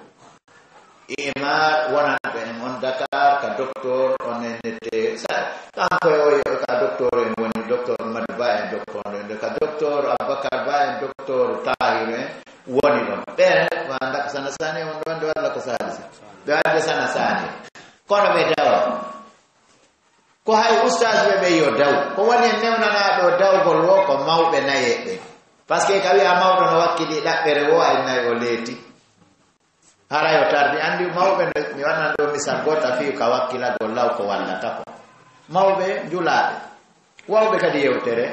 Imar wonanɓe en on Dakar ka docteur on en nette. Sa-, kanko e oyo ka docteur en woni docteur Madu Ba en docteur en, ka docteur Aboubacar Ba en docteur Tahir en woni ɗon. Ɓe wanda ko Sana Sani on ɗon, nde walla ko Salisa. Ɓe wadde Sana Sani. Kono ɓe dawa. Ko hay ustaas ɓe ɓe yo daw. Ko woni en newnanaa ɗo dawgol wo ko mawɓe nayeeɓe. Parce que ka wiya mawɗo no wakkili ɗaɓɓere wo ay nay o leeti. Haray o tardi. Anndi mawɓe no, mi waɗan ɗo misal goota fii ka wakkilagol law ko wallata ko. Mawɓe njulaaɓe. Wawɓe kadi yewtere.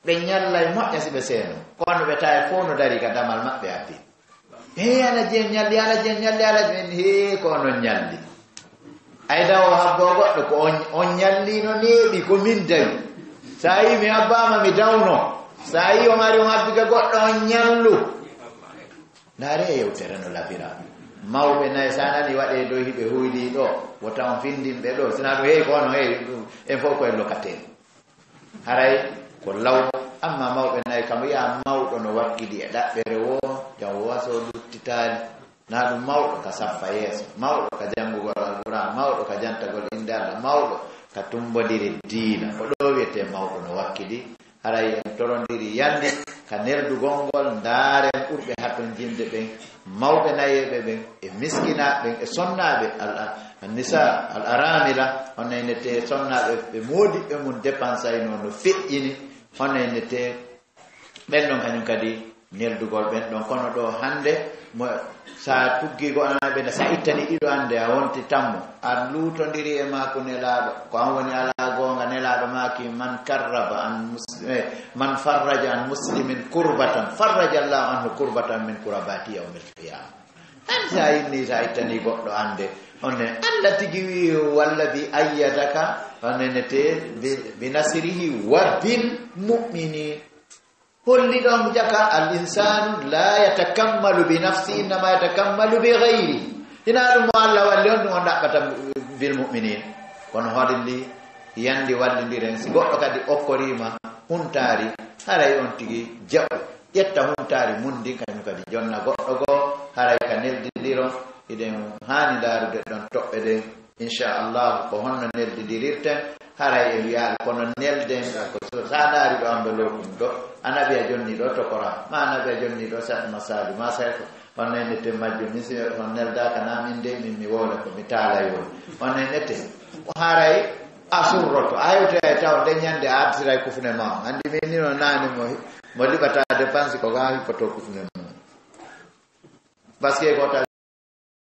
Ɓe ñallay moƴƴa si ɓe seeno. Kono ɓe tawi fof no dari ka damal maɓɓe addi. He, Alaji en ñalli, Alaji en ñalli, Alaji en, he, ko onon ñalli. Ay dawo habbo goɗɗo, ko on, on ñalli no neeɓi, ko min dawi. Sa yi mi habbama, mi dawno. Sa yi on ari, on habbi ka goɗɗo, on ñallu. Ndaare e yewtere no labira. Mawɓe nayi sa nani waɗe dow hiɓe huyli ɗo, wota on findin ɓe ɗo. Sina ɗum, hey, ko ono, hey, ɗum, en fof ko en locataire. Haray ko law, amma mawɓe nayi kam, wiya mawɗo no wakkili e ɗaɓɓere woo, jam woo so luttitaali. Na ɗum mawɗo ka saffa yeeso, mawɗo ka janngugol Alquraan, mawɗo ka jantagol innde Allah, mawɗo ka tummbondire diina. Ko ɗo wiyetee mawɗo no wakkili. Haray en torondiri yandi ka neldugol ngol, ndaaren ɓurɓe hatonjinde ɓen, mawɓe nayeeɓe ɓen, e miskinaaɓe ɓen, e sonnaaɓe al, al nisa, al aramila, on naynete sonnaaɓe ɓe moodiɓɓe mum dépensayno no feƴƴini, on naynete ɓen ɗon kañum kadi neldugol ɓen ɗon. Kono ɗo hannde, mo sa tuggi goɗɗo ɓe, sa ittani ɗiɗo hannde, a wonti tammo, a luutondiri e maako nelaaɗo, ko an woni alaa goonga, nelaaɗo maaki, "Man karraba an mus-, eh, man farraja an muslimin kurbatan, farraja Allahu anhu kurbatan min kurabati yawmil qiyama." An sa inni, sa ittani goɗɗo hannde, on ne Allah tigi wi, "Walladi ayyadaka", on ne te, "bi, bi nasrihi wa bil mu'minin." Holli ɗon jaka, "Al insanu la yatakammalu bi nafsi, innama yatakammalu bi ghayri." Hina ɗum mo Allah walli on, ɗum on ɗaɓɓata bil mu'minin. Kono holli yandi wallindiren, si goɗɗo kadi okkorima huntari, haray on tigi jaɓu, ƴetta huntari mun ndin, kañum kadi jonna goɗɗo goo, haray ka neldindiro, hiɗen haani ndaarude ɗon toɓɓe ɗen. Inchallahu, ko honno neldindirirten? Haray e wiyaali, kono nelden, ko so, sa ndaari ɗo enveloppe ɗo, a naɓi a jonni ɗo tokora, ma a naɓi a jonni ɗo Cheikh Massali, ma Cheikh, on nelde te majjum, min si on neldaaka na min de, min mi wowla ko mi taala yo. On nelde te, ko haray a surroto, a hewtoyay taw nde ñande a artiray kufne ma on. Anndi min ni no naani mo, mo liɓata dépense ko ga hippoto kufne mum. Parce que ko tawi